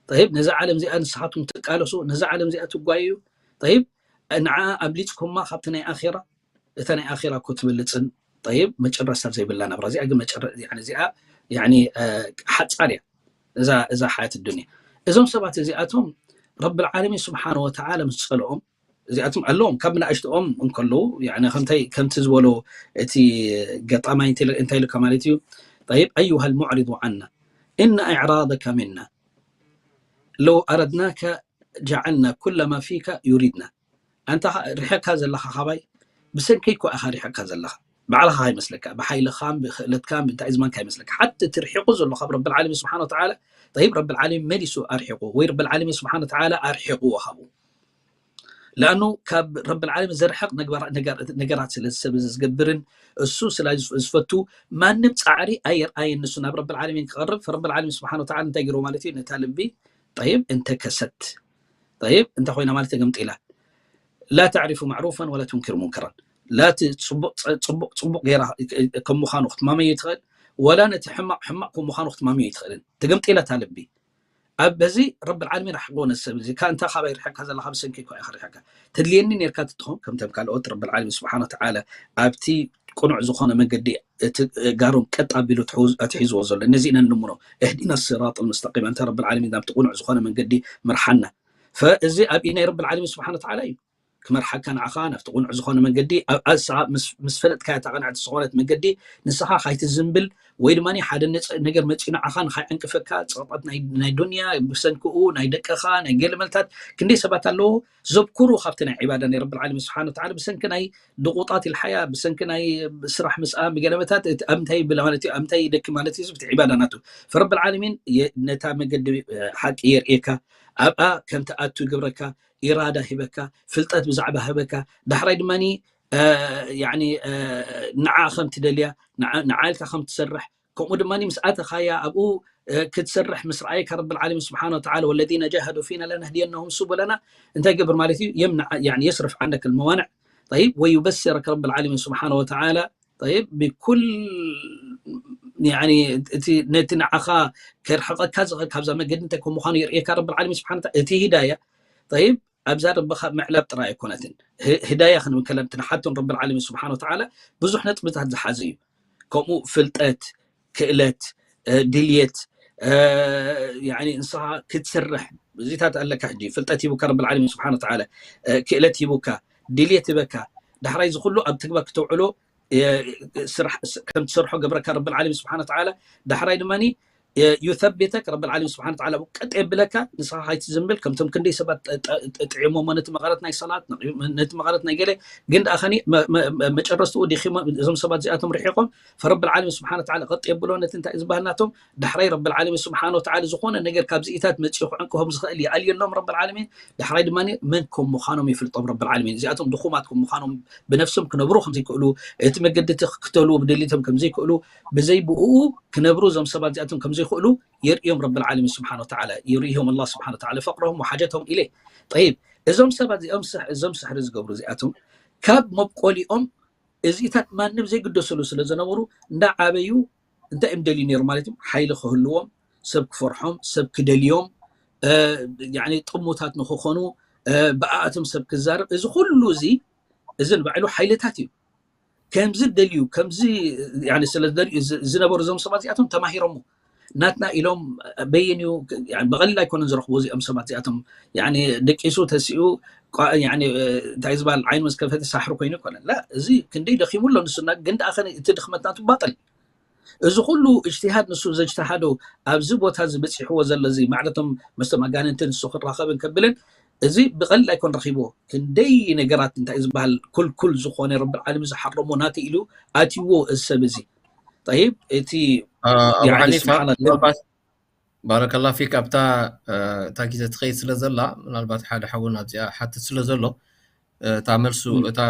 ጠይብ፣ ነዛ ዓለም እዚኣ ንስኻትኩም ትቃለሱ፣ ነዛ ዓለም እዚኣ ትጓየዩ፣ ጠይብ፣ ንዓ ኣብሊጽኩማ ካብቲ ናይ ኣኺራ፣ እታ ናይ ኣኺራ እኮ ትበልጽን፣ ጠይብ፣ መጨረስታ ዘይብላ ናብራ። እዚኣ ግን መጨረ-፣ ያኒ፣ እዚኣ፣ ያኒ፣ እ፣ ሓጻር እያ እዛ፣ እዛ ሓያት ዱንያ። እዞም ሰባት እዚኣቶም ረብል ዓለሚን ስብሓነ ወተዓላ ምስ ጸልኦም፣ እዚኣቶም ኣለዎም ካብ ንኣሽትኦም እንከለዉ፣ ያኒ፣ ከምታይ፣ ከምቲ ዝበሎ እቲ ገጣማይ እንታይ ኢሉ፣ እንታይ ኢሉካ ማለት እዩ? ጠይብ፣ ኣዩሃ ልሙዕሪዱ ዓና፣ እነ ኢዕራደከ ምና ለው ኣረድናከ ጀዓልና ኩለ ማ ፊከ ዩሪድና። ኣንታ ርሕቕካ ዘለኻ ካባይ ብሰንከይ እኮ ኢኻ ርሕቕካ ዘለኻ። ባዕልኻ ከይመስለካ፣ ብሓይልኻን ብክእለትካን ብእንታይ ዝማን ከይመስለካ። ሓቲ እቲ ርሒቑ ዘሎ ካብ ረብል ዓለሚን ስብሓን ወተዓላ፣ ጠይብ ረብል ዓለሚን መሊሱ ኣርሒቑ ወይ ረብል ዓለሚን ስብሓን ወተዓላ ኣርሒቑዎ ካብኡ። ለኣኑ ካብ ረብል ዓለሚን ዘርሕቕ ነገራት ስለ ሰብ እዚ ዝገብርን እሱ ስለ ዝፈቱ ማንም ፃዕሪ ኣየርኣየን ንሱ ናብ ረብል ዓለሚን ክቐርብ። ረብል ዓለሚን ስብሓን ወተዓላ እንታይ ገይርዎ ማለት እዩ? ነታ ልቢ ጠይብ እንተከሰት ጠይብ እንታይ ኮይና ማለት ተገምጢላ ላ ተዕሪፉ ማዕሩፈን ወላ ትንክር ሙንከራን ላቲ ፅቡቅ ገይራ ከም ምዃኑ ክትማመዮ ትኽእል ወላ ነቲ ሕማቅ ሕማቅ ከም ምዃኑ ክትማመዮ ይትኽእልን ተገምጢላ እታ ልቢ ኣብ በዚ ረብል ዓለሚን ራሕቅዎ ነሰብ እዚ ካ እንታ ካባይ ርሕቅካ ዘለካ ብሰንኪ እኮ ኢካ ርሕቅካ ተድልየኒ ነርካ ትትኾን ከምተም ካልኦት ረብል ዓለሚን ስብሓን ወተዓላ ኣብቲ ቅኑዕ ዝኾነ መንገዲ እቲ ጋሮም ቀጥ ኣቢሉ ኣትሒዝዎ ዘሎ ነዚ ኢና ንልምኖ እህዲና ስራጥ ልሙስተቂም ኣንታ ረብል ዓለሚን ናብቲ ቅኑዕ ዝኾነ መንገዲ ምርሓና ፈእዚ ኣብ ናይ ረብል ዓለሚን ስብሓን ወተዓላ እዩ ክመርሓካ ንዓኻ ናብቲ ቅኑዕ ዝኾነ መንገዲ ኣብኣ ንስኻ ምስ ፈለጥካያ እታ ቅንዕቲ ዝኾነት መንገዲ ንስኻ ካይትዝንብል ወይ ድማ ሓደ ነገር መፂኡ ንዓኻ ንኻይዕንቅፈካ ፀቕጣት ናይ ዱንያ ብሰንክኡ ናይ ደቅኻ ናይ ገለ መልታት ክንደይ ሰባት ኣለዎ ዘብኩሩ ካብቲ ናይ ዒባዳ ናይ ረብል ዓለሚን ስብሓን ወተዓላ ብሰንኪ ናይ ድቁጣት ኢልሓያ ብሰንኪ ናይ ስራሕ ምስኣ ብገለመታት ኣብ እንታይ ይብላ ማለት እዩ ኣብ እንታይ ይደኪ ማለት እዩ እቲ ዒባዳ ናቱ ፈረብል ዓለሚን ነታ መገዲ ሓቂ የርእየካ ኣብኣ ከም ትኣቱ ይገብረካ ኢራዳ ሂበካ ፍልጠት ብዛዕባ ሂበካ ዳሕራይ ድማ ንዓ ከም ትደልያ ንዓ ኢልካ ከም ትሰርሕ ከምኡ ድማ ምስ ኣተኻያ ኣብኡ ክትሰርሕ ምስ ረኣየካ ረብል ዓለሚን ስብሓን ወተዓላ ወለዚነ ጃሃዱ ፊና ለነህድየነሁም ሱቡለና እንታይ ገብር ማለት እዩ የስርፍ ዓንደክ ልመዋንዕ طيب ويبصرك رب العالمين سبحانه وتعالى طيب بكل يعني እቲ ነቲ ንዓኻ ከርሕቐካ ዝኽእል ካብዛ መገዲ እንታይ ከም ምዃኑ የርእየካ ረብል ዓለሚን ስብሓን እቲ ሂዳያ طيب ኣብዛ ረብኻ ምዕላብ ጥራይ ኣይኮነትን ህዳያ ክንብል ከለና እቲ ንሓቶም ረብል ዓለሚን ስብሓን ወተዓላ ብዙሕ ነጥብታት ዝሓዘ እዩ ከምኡ ፍልጠት ክእለት ድልየት ንስኻ ክትሰርሕ እዚታት ኣለካ ሕጂ ፍልጠት ሂቡካ ረብል ዓለሚን ስብሓን ወተዓላ ክእለት ሂቡካ ድልየት ሂበካ ዳሕራይ ዝኩሉ ኣብ ትግባር ክተውዕሎ ከም ትሰርሖ ገብረካ ረብል ዓለሚን ስብሓን ወተዓላ ዳሕራይ ድማ ዩተቢተክ ረብል ዓለሚን ስብሓን ወተዓላ ቀጥ የብለካ ንስኻ ካይትዝንብል ከምቶም ክንደይ ሰባት ጥዒሞሞ ነቲ መቐረት ናይ ሰላት ነቲ መቐረት ናይ ገለ ግን ደኣ ከኒ መጨረስትኡ ዲኺሞ እዞም ሰባት እዚኣቶም ርሒቆም ፈረብል ዓለሚን ስብሓን ወተዓላ ቀጥ የብሎ ነቲ እንታይ ዝበሃል ናቶም ዳሕራይ ረብል ዓለሚን ስብሓን ወተዓላ ዝኾነ ነገር ካብ ዝኢታት መፂኡ ክዕንቅሆም ዝኽእል ይኣልየሎም ረብል ዓለሚን ዳሕራይ ድማ መን ከም ምዃኖም ይፍልጦም ረብል ዓለሚን እዚኣቶም ድኹማት ከም ምዃኖም ብነፍሶም ክነብሩ ከምዘይክእሉ እቲ መገዲ እቲ ክክተልዎ ብድሊቶም ከምዘይክእሉ ብዘይ ብኡ ክነብሩ እዞም ሰባት እዚኣቶም ከምዘይክእሉ የርእዮም ረብል ዓለሚን ስብሓን ወተዓላ የርእዮም ኣላ ስብሓን ወተዓላ ፈቅሮም ወሓጀቶም ኢለ ጠይብ እዞም ሰባት እዚኦም እዞም ስሕሪ ዝገብሩ እዚኣቶም ካብ መብቆሊኦም እዚታት ማንም ዘይግደሰሉ ስለ ዝነበሩ እንዳዓበዩ እንታይ እዮም ደልዩ ነይሩ ማለት እዩ ሓይሊ ክህልዎም ሰብ ክፈርሖም ሰብ ክደልዮም ጥሙታት ንክኾኑ ብኣእቶም ሰብ ክዛረብ እዚ ኩሉ እዚ እዚ ንባዕሉ ሓይልታት እዩ ከምዚ ደልዩ ከምዚ ስለ ዝነበሩ እዞም ሰባት እዚኣቶም ተማሂሮሞ ናትና ኢሎም በየን እዩ ብቐሊል ኣይኮነን ዝረኽቡ እዚኦም ሰባት እዚኣቶም ደቂሱ ተሲኡ እንታይ ዝበሃል ዓይኑ ምስ ከፈተ ሳሕሪ ኮይኑ ይኮነን እዚ ክንደይ ደኺሙ ኣሎ ንሱና ግን ደኣ እቲ ድኽመት ናቱ ባጠል እዚ ኩሉ እጅትሃድ ንሱ ዘጅተሃዶ ኣብዚ ቦታ እዚ በፂሕዎ ዘሎ እዚ ማዕለቶም መስቶም ኣጋንንትን ንሱ ክራኸብን ከብልን እዚ ብቐሊል ኣይኮን ረኺብዎ ክንደይ ነገራት እንታይ ዝበሃል ኩልኩል ዝኾነ ረብል ዓለሚን ዝሓረሞ ናተ ኢሉ ኣትይዎ እዚ ሰብ እዚ ጠይብ እቲ ኣቡ ሓኒፋ ምናልባት ባረከላ ፊክ ኣብታ እታ ግዜ ትኸይድ ስለ ዘላ ምናልባት ሓደ ሓውን ኣብዚኣ ሓትት ስለ ዘሎ እታ መልሱ እታ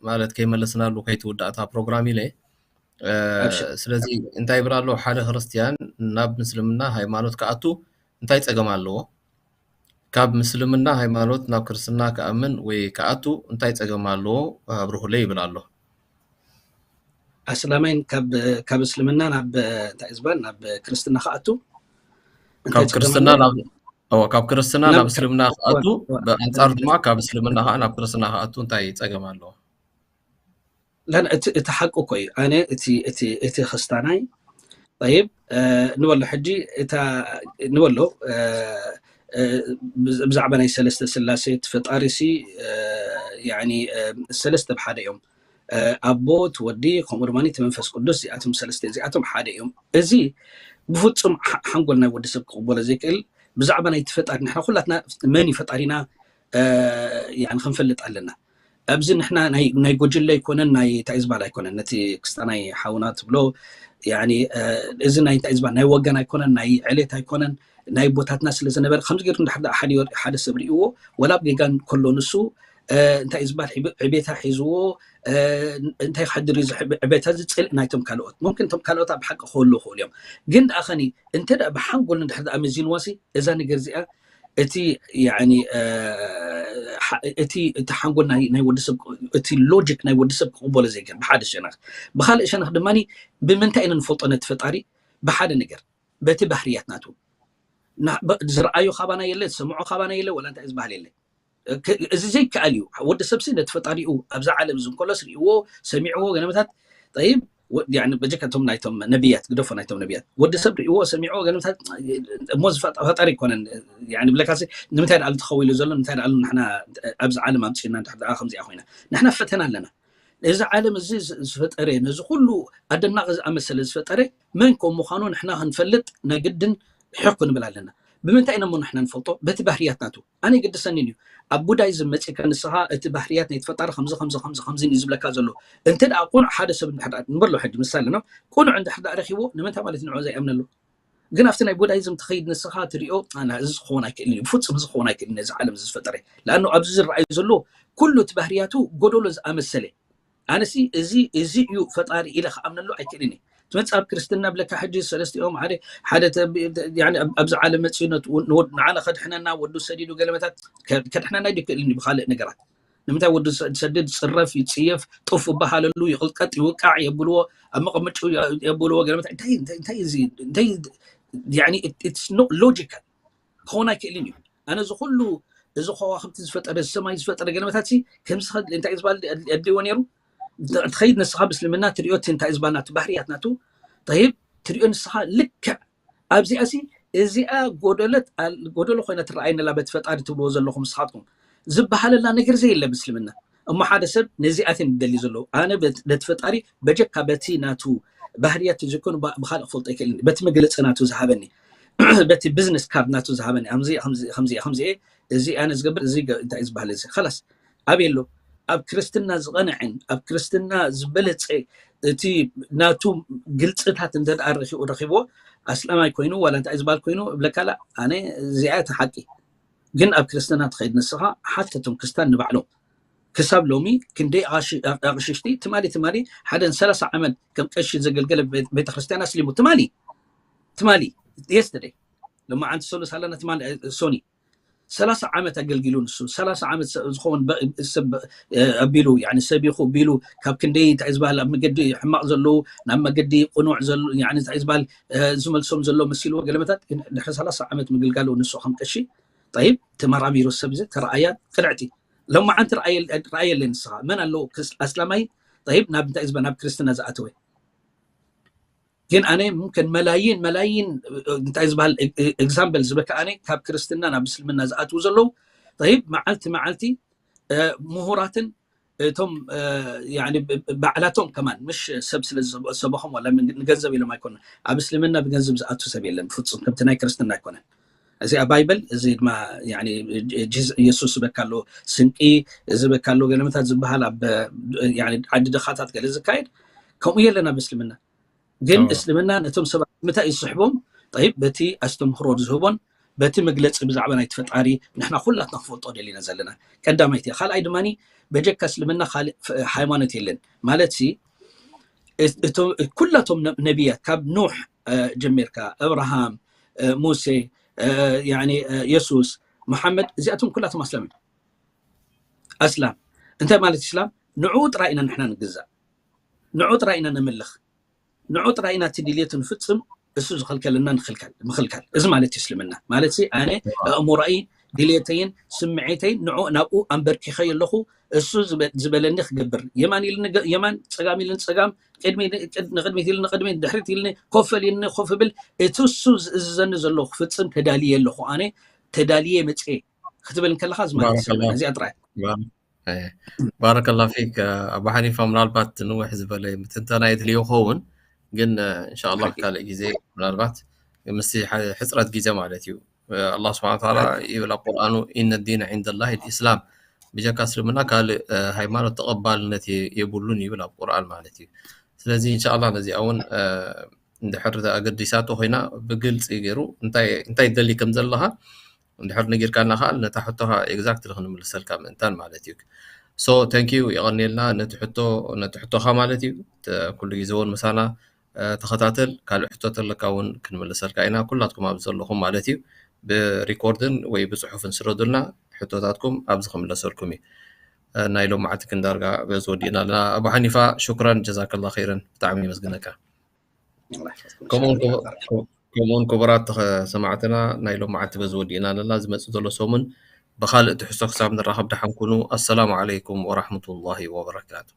ማለት ከይመለስናሉ ከይትውዳእ እታ ፕሮግራም ኢለ ስለዚ እንታይ ይብል ኣሎ ሓደ ክርስትያን ናብ ምስልምና ሃይማኖት ክኣቱ እንታይ ፀገም ኣለዎ ካብ ምስልምና ሃይማኖት ናብ ክርስትና ክኣምን ወይ ክኣቱ እንታይ ፀገም ኣለዎ ኣብርሁለይ ይብል ኣሎ ኣስላማይን ካብ እስልምና ናብ እንታይ ዝበሃል ናብ ክርስትና ክኣቱ ካብ ክርስትና ካብ ክርስትና ናብ እስልምና ክኣቱ ብኣንፃር ድማ ካብ እስልምና ከዓ ናብ ክርስትና ክኣቱ እንታይ ፀገም ኣለዎ እቲ ሓቂ እኮ እዩ ኣነ እቲ ክስታናይ ይብ ንበሎ ሕጂ እታ ንበሎ ብዛዕባ ናይ ሰለስተ ስላሴ ፈጣሪ ሲ ሰለስተ ብሓደ እዮም ኣቦ ትወዲ ከምኡ ድማ እቲ መንፈስ ቅዱስ እዚኣቶም ሰለስተ እዚኣቶም ሓደ እዮም እዚ ብፍፁም ሓንጎል ናይ ወዲ ሰብ ክቕበሎ ዘይክእል ብዛዕባ ናይቲ ፈጣሪ ንሕና ኩላትና መን እዩ ፈጣሪና ክንፈልጥ ኣለና። ኣብዚ ንሕና ናይ ጎጅለ ኣይኮነን፣ ናይ እንታይ ዝበሃል ኣይኮነን፣ ነቲ ክስታናይ ሓውና ትብሎ እዚ ናይ እንታይ ዝበሃል ናይ ወገን ኣይኮነን፣ ናይ ዕሌት ኣይኮነን፣ ናይ ቦታትና ስለ ዝነበረ ከምዚ ገይሩ እንድሕር ሓደ ሰብ ርእዎ ወላ ኣብ ጌጋ ከሎ ንሱ እንታይ ዝበሃል ዕቤታ ሒዝዎ እንታይ ክሕድር እዩ ዕቤታ ዝፅልእ ናይቶም ካልኦት ሙምክን እቶም ካልኦት ኣብ ሓቂ ክህሉ ይኽእሉ እዮም። ግን ደኣ ኸኒ እንተ ብሓንጎል እንድሕር ደኣ መዚንዋሲ እዛ ነገር እዚኣ እቲ እቲ እቲ ሓንጎል ናይ ወዲሰብ እቲ ሎጂክ ናይ ወዲሰብ ክቕበሎ ዘይክእል ብሓደ ሸነኽ፣ ብካልእ ሸነኽ ድማ ብምንታይ ኢና ንፈልጦ ነቲ ፈጣሪ? ብሓደ ነገር በቲ ባህርያት ናቱ ዝረኣዮ ካባና የለ፣ ዝሰምዖ ካባና የለ፣ ወላ እንታይ ዝበሃል የለ። እዚ ዘይከኣል እዩ። ወዲ ሰብሲ ነቲ ፈጣሪኡ ኣብዛ ዓለም እዚ እንከሎስ ርእዎ ሰሚዕዎ ገለመታት ጠይብ በጀካ እቶም ናይቶም ነቢያት ግደፎ ናይቶም ነቢያት ወዲ ሰብ ርእዎ ሰሚዕዎ ገለመታት እሞ ፈጣሪ ይኮነን ብለካ ንምንታይ ደኣሉ ተኸዊሉ ዘሎ ንምንታይ ደኣሉ ንሕና ኣብዚ ዓለም ኣምፅና ድሕር ደኣ ከምዚኣ ኮይና ንሕና ፈተና ኣለና። እዚ ዓለም እዚ ዝፈጠረ ነዚ ኩሉ ኣደናቂ ዝኣመሰለ ዝፈጠረ መን ከም ምዃኑ ንሕና ክንፈልጥ ናይ ግድን ሕኩ ንብል ኣለና። ብምንታይ ኢና እሞ ንሕና ንፈልጦ? በቲ ባህርያት ናቱ። ኣነ ይግድሰኒን እዩ። ኣብ ቡዳይዝም መጺእካ ንስኻ እቲ ባህርያት ናይ ተፈጣሪ ከምዚ ከምዚ ከምዚ ከምዚ እዩ ዝብለካ ዘሎ። እንተ ደኣ ቁኑዕ ሓደ ሰብ እንድሕር ደኣ ንበሎ ሕጂ ምሳሌ ነው ቁኑዕ እንድሕር ደኣ ረኺቦ ንምንታይ ማለት ንዑ ዘይኣምነሉ? ግን ኣብቲ ናይ ቡዳይዝም ትኸይድ ንስኻ ትሪኦ ኣና እዚ ዝኸውን ኣይክእልን እዩ። ብፍጹም እዚ ክኸውን ኣይክእልን ነዚ ዓለም እዚ ዝፈጠረ። ለኣኑ ኣብዚ ዝረኣዩ ዘሎ ኩሉ እቲ ባህርያቱ ጎደሎ ዝኣመሰለ ኣነሲ እዚ እዚ እዩ ፈጣሪ ኢለ ክኣምነሉ ኣይክእልን እየ። ትመፅእ ኣብ ክርስትና ብለካ ሕጂ ሰለስቲኦም ሓደ ሓደ ኣብዚ ዓለም መፅኡ ንዓና ከድሕነና ወዱ ሰዲዱ ገለመታት ከድሕነና ይክእልን ብካልእ ነገራት ንምንታይ ወዱ ሰድድ ፅረፍ ይፅየፍ ጡፍ ይበሃለሉ ይቕልቀጥ ይውቃዕ የብልዎ ኣብ መቐመጭ የብልዎ ገለመታት እንታይ ሎጂካል ክኸውን ኣይክእልን እዩ። ኣነ እዚ ኩሉ እዚ ከዋክብቲ ዝፈጠረ እዚ ሰማይ ዝፈጠረ ገለመታት ከምዚ እንታይ ዝበሃል ኣድልዎ ነይሩ ትኸይድ ንስኻ ብስልምና ትሪኦ እንታይ ዝበሃል ናቱ ባህርያት ናቱ ጠይብ ትሪኦ ንስኻ ልክዕ ኣብዚኣ ሲ እዚኣ ጎደለት ጎደሎ ኮይና ትረኣየኒ ኣላ በቲ ፈጣሪ ትብልዎ ዘለኹም ንስኻትኩም ዝበሃለላ ነገር ዘየለ ብስልምና እሞ ሓደ ሰብ ነዚኣተን ይደሊ ዘለዉ ኣነ ነቲ ፈጣሪ በጀካ በቲ ናቱ ባህርያት ዘይኮኑ ብካልእ ክፈልጦ ይክእል በቲ መግለፂ ናቱ ዝሃበኒ በቲ ቢዝነስ ካርድ ናቱ ዝሃበኒ ከምዚ ከምዚ እዚ ኣነ ዝገብር እዚ እንታይ ዝበሃል እዚ ላስ ኣበይ ኣሎ ኣብ ክርስትና ዝቐንዐን ኣብ ክርስትና ዝበለፀ እቲ ናቱ ግልፅታት እንተ ረኪቡ ረኪብዎ ኣስላማይ ኮይኑ ዋላ እንታይ ዝበሃል ኮይኑ እብለካላ ኣነ እዚኣ እቲ ሓቂ ግን ኣብ ክርስትና ትኸይድ ንስኻ ሓተቶም ክርስታን ንባዕሎም ክሳብ ሎሚ ክንደይ ኣቕሽሽቲ ትማሊ ትማሊ ሓደን ሰላሳ ዓመት ከም ቀሺ ዘገልገለ ቤተክርስትያን ኣስሊሙ ትማሊ ትማሊ yesterday ሎማዓንቲ ሰሉስ ኣለና ትማሊ ሶኒ ሰላሳ ዓመት ኣገልጊሉ ንሱ ሰላሳ ዓመት ዝኸውን ሰብ ኣቢሉ ሰቢኹ ቢሉ ካብ ክንደይ እንታይ ዝበሃል ኣብ መገዲ ሕማቕ ዘለዉ ናብ መገዲ ቁኑዕ እንታይ ዝበሃል ዝመልሶም ዘሎ መሲልዎ ገለመታት ድሕሪ ሰላሳ ዓመት ምግልጋሉ ንሱ ከም ቀሺ ጠይብ ተመራሚሩ ሰብ እዚ ተረኣያ ቅንዕቲ ሎማዓንቲ ረኣየለ ንስኻ መን ኣለዉ ኣስላማይ ጠይብ ናብ እንታይ ዝበሃል ናብ ክርስትና ዝኣተወ ግን ኣነ ሙምክን መላይን መላይን እንታይ ዝበሃል example ዝበካ ኣነ ካብ ክርስትና ናብ እስልምና ዝኣትዉ ዘለዉ ጠይብ መዓልቲ መዓልቲ ምሁራትን እቶም ባዕላቶም ከማን ምሽ ሰብ ስለ ዝሰበኾም ዋላ ንገንዘብ ኢሎም ኣይኮነ ኣብ እስልምና ብገንዘብ ዝኣቱ ሰብ የለን ብፍፁም ከምቲ ናይ ክርስትና ኣይኮነን እዚኣ ባይብል እዚ ድማ የሱስ ዝበካ ኣሎ ስንቂ ዝበካ ኣሎ ገለመታት ዝበሃል ኣብ ዓዲ ድኻታት ገለ ዝካየድ ከምኡ የለን ኣብ እስልምና ግን እስልምና ነቶም ሰባት ምታይ ዝስሕቦም ጠይብ በቲ ኣስተምህሮ ዝህቦን በቲ መግለፂ ብዛዕባ ናይቲ ፈጣሪ ንሕና ኩላትና ክፈልጦ ደሊና ዘለና ቀዳማይቲ ካልኣይ ድማ በጀካ እስልምና ካልእ ሃይማኖት የለን ማለት ኩላቶም ነቢያት ካብ ኑሕ ጀሚርካ እብርሃም ሙሴ የሱስ መሓመድ እዚኣቶም ኩላቶም ኣስላም ኣስላም እንታይ ማለት እስላም ንዕኡ ጥራይ ኢና ንሕና ንግዛእ ንዑ ጥራይ ኢና ነምልኽ ንዑ ጥራይ ኢና እቲ ድልየቱ ንፍፅም እሱ ዝኸልከለና ምኽልካል እዚ ማለት እዩ እስልምና ማለት ኣነ ኣእምሮኣይ ድልየተይን ስምዒተይን ንዑ ናብኡ ኣንበርኪኸ ኣለኹ እሱ ዝበለኒ ክገብር የማን ኢልኒ የማን ፀጋም ኢልኒ ፀጋም ንቅድሚት ኢልኒ ቅድሚት ድሕሪት ኢልኒ ኮፈል ኢልኒ ኮፍ ብል እቲ እሱ ዝእዝዘኒ ዘሎ ክፍፅም ተዳልየ ኣለኹ ኣነ ተዳልየ መፅየ ክትብል እንከለካ እዚ ማለት እዩ እዚኣ ጥራይ ባረከላ ፊክ ኣባ ሓኒፋ ምናልባት ንውሕ ዝበለ ምትንተና የድልዮ ይኸውን ግን እንሻላ ካልእ ግዜ ምናልባት ምስ ሕፅረት ግዜ ማለት እዩ። ኣላህ ስብሓን ተዓላ ይብል ኣብ ቁርኣኑ፣ ኢነ ዲነ ዒንደ ላሂ ልኢስላም፣ ብጀካ እስልምና ካልእ ሃይማኖት ተቐባልነት የብሉን ይብል ኣብ ቁርኣን ማለት እዩ። ስለዚ እንሻላ ነዚኣ እውን እንድሕር ኣገዲሳቶ ኮይና ብግልፂ ገይሩ እንታይ ትደሊ ከም ዘለኻ እንድሕር ነጊርካና ከዓ ነታ ሕቶኻ ኤግዛክትሊ ክንምልሰልካ ምእንታን ማለት እዩ። So thank you፣ የቐንየልና ነቲ ሕቶ ነቲ ሕቶኻ ማለት እዩ። ኩሉ ግዜ እውን ምሳና ተኸታተል፣ ካልእ ሕቶ ተለካ እውን ክንምልሰልካ ኢና። ኩላትኩም ኣብዚ ዘለኹም ማለት እዩ ብሪኮርድን ወይ ብፅሑፍን ስረዱልና፣ ሕቶታትኩም ኣብዚ ክምለሰልኩም እዩ። ናይ ሎም መዓልቲ ክንዳርጋ በዚ ወዲእና ኣለና። ኣቡ ሓኒፋ ሹክራን ጀዛከላ ኸይረን፣ ብጣዕሚ የመስግነካ። ከምኡውን ክቡራት ሰማዕትና ናይ ሎም መዓልቲ በዚ ወዲእና ኣለና። ዝመፅእ ዘሎ ሰሙን ብኻልእ ትሕዝቶ ክሳብ ንራኸብ ደሓን ኩኑ። ኣሰላሙ ዓለይኩም ወራህመቱላሂ ወበረካቱ።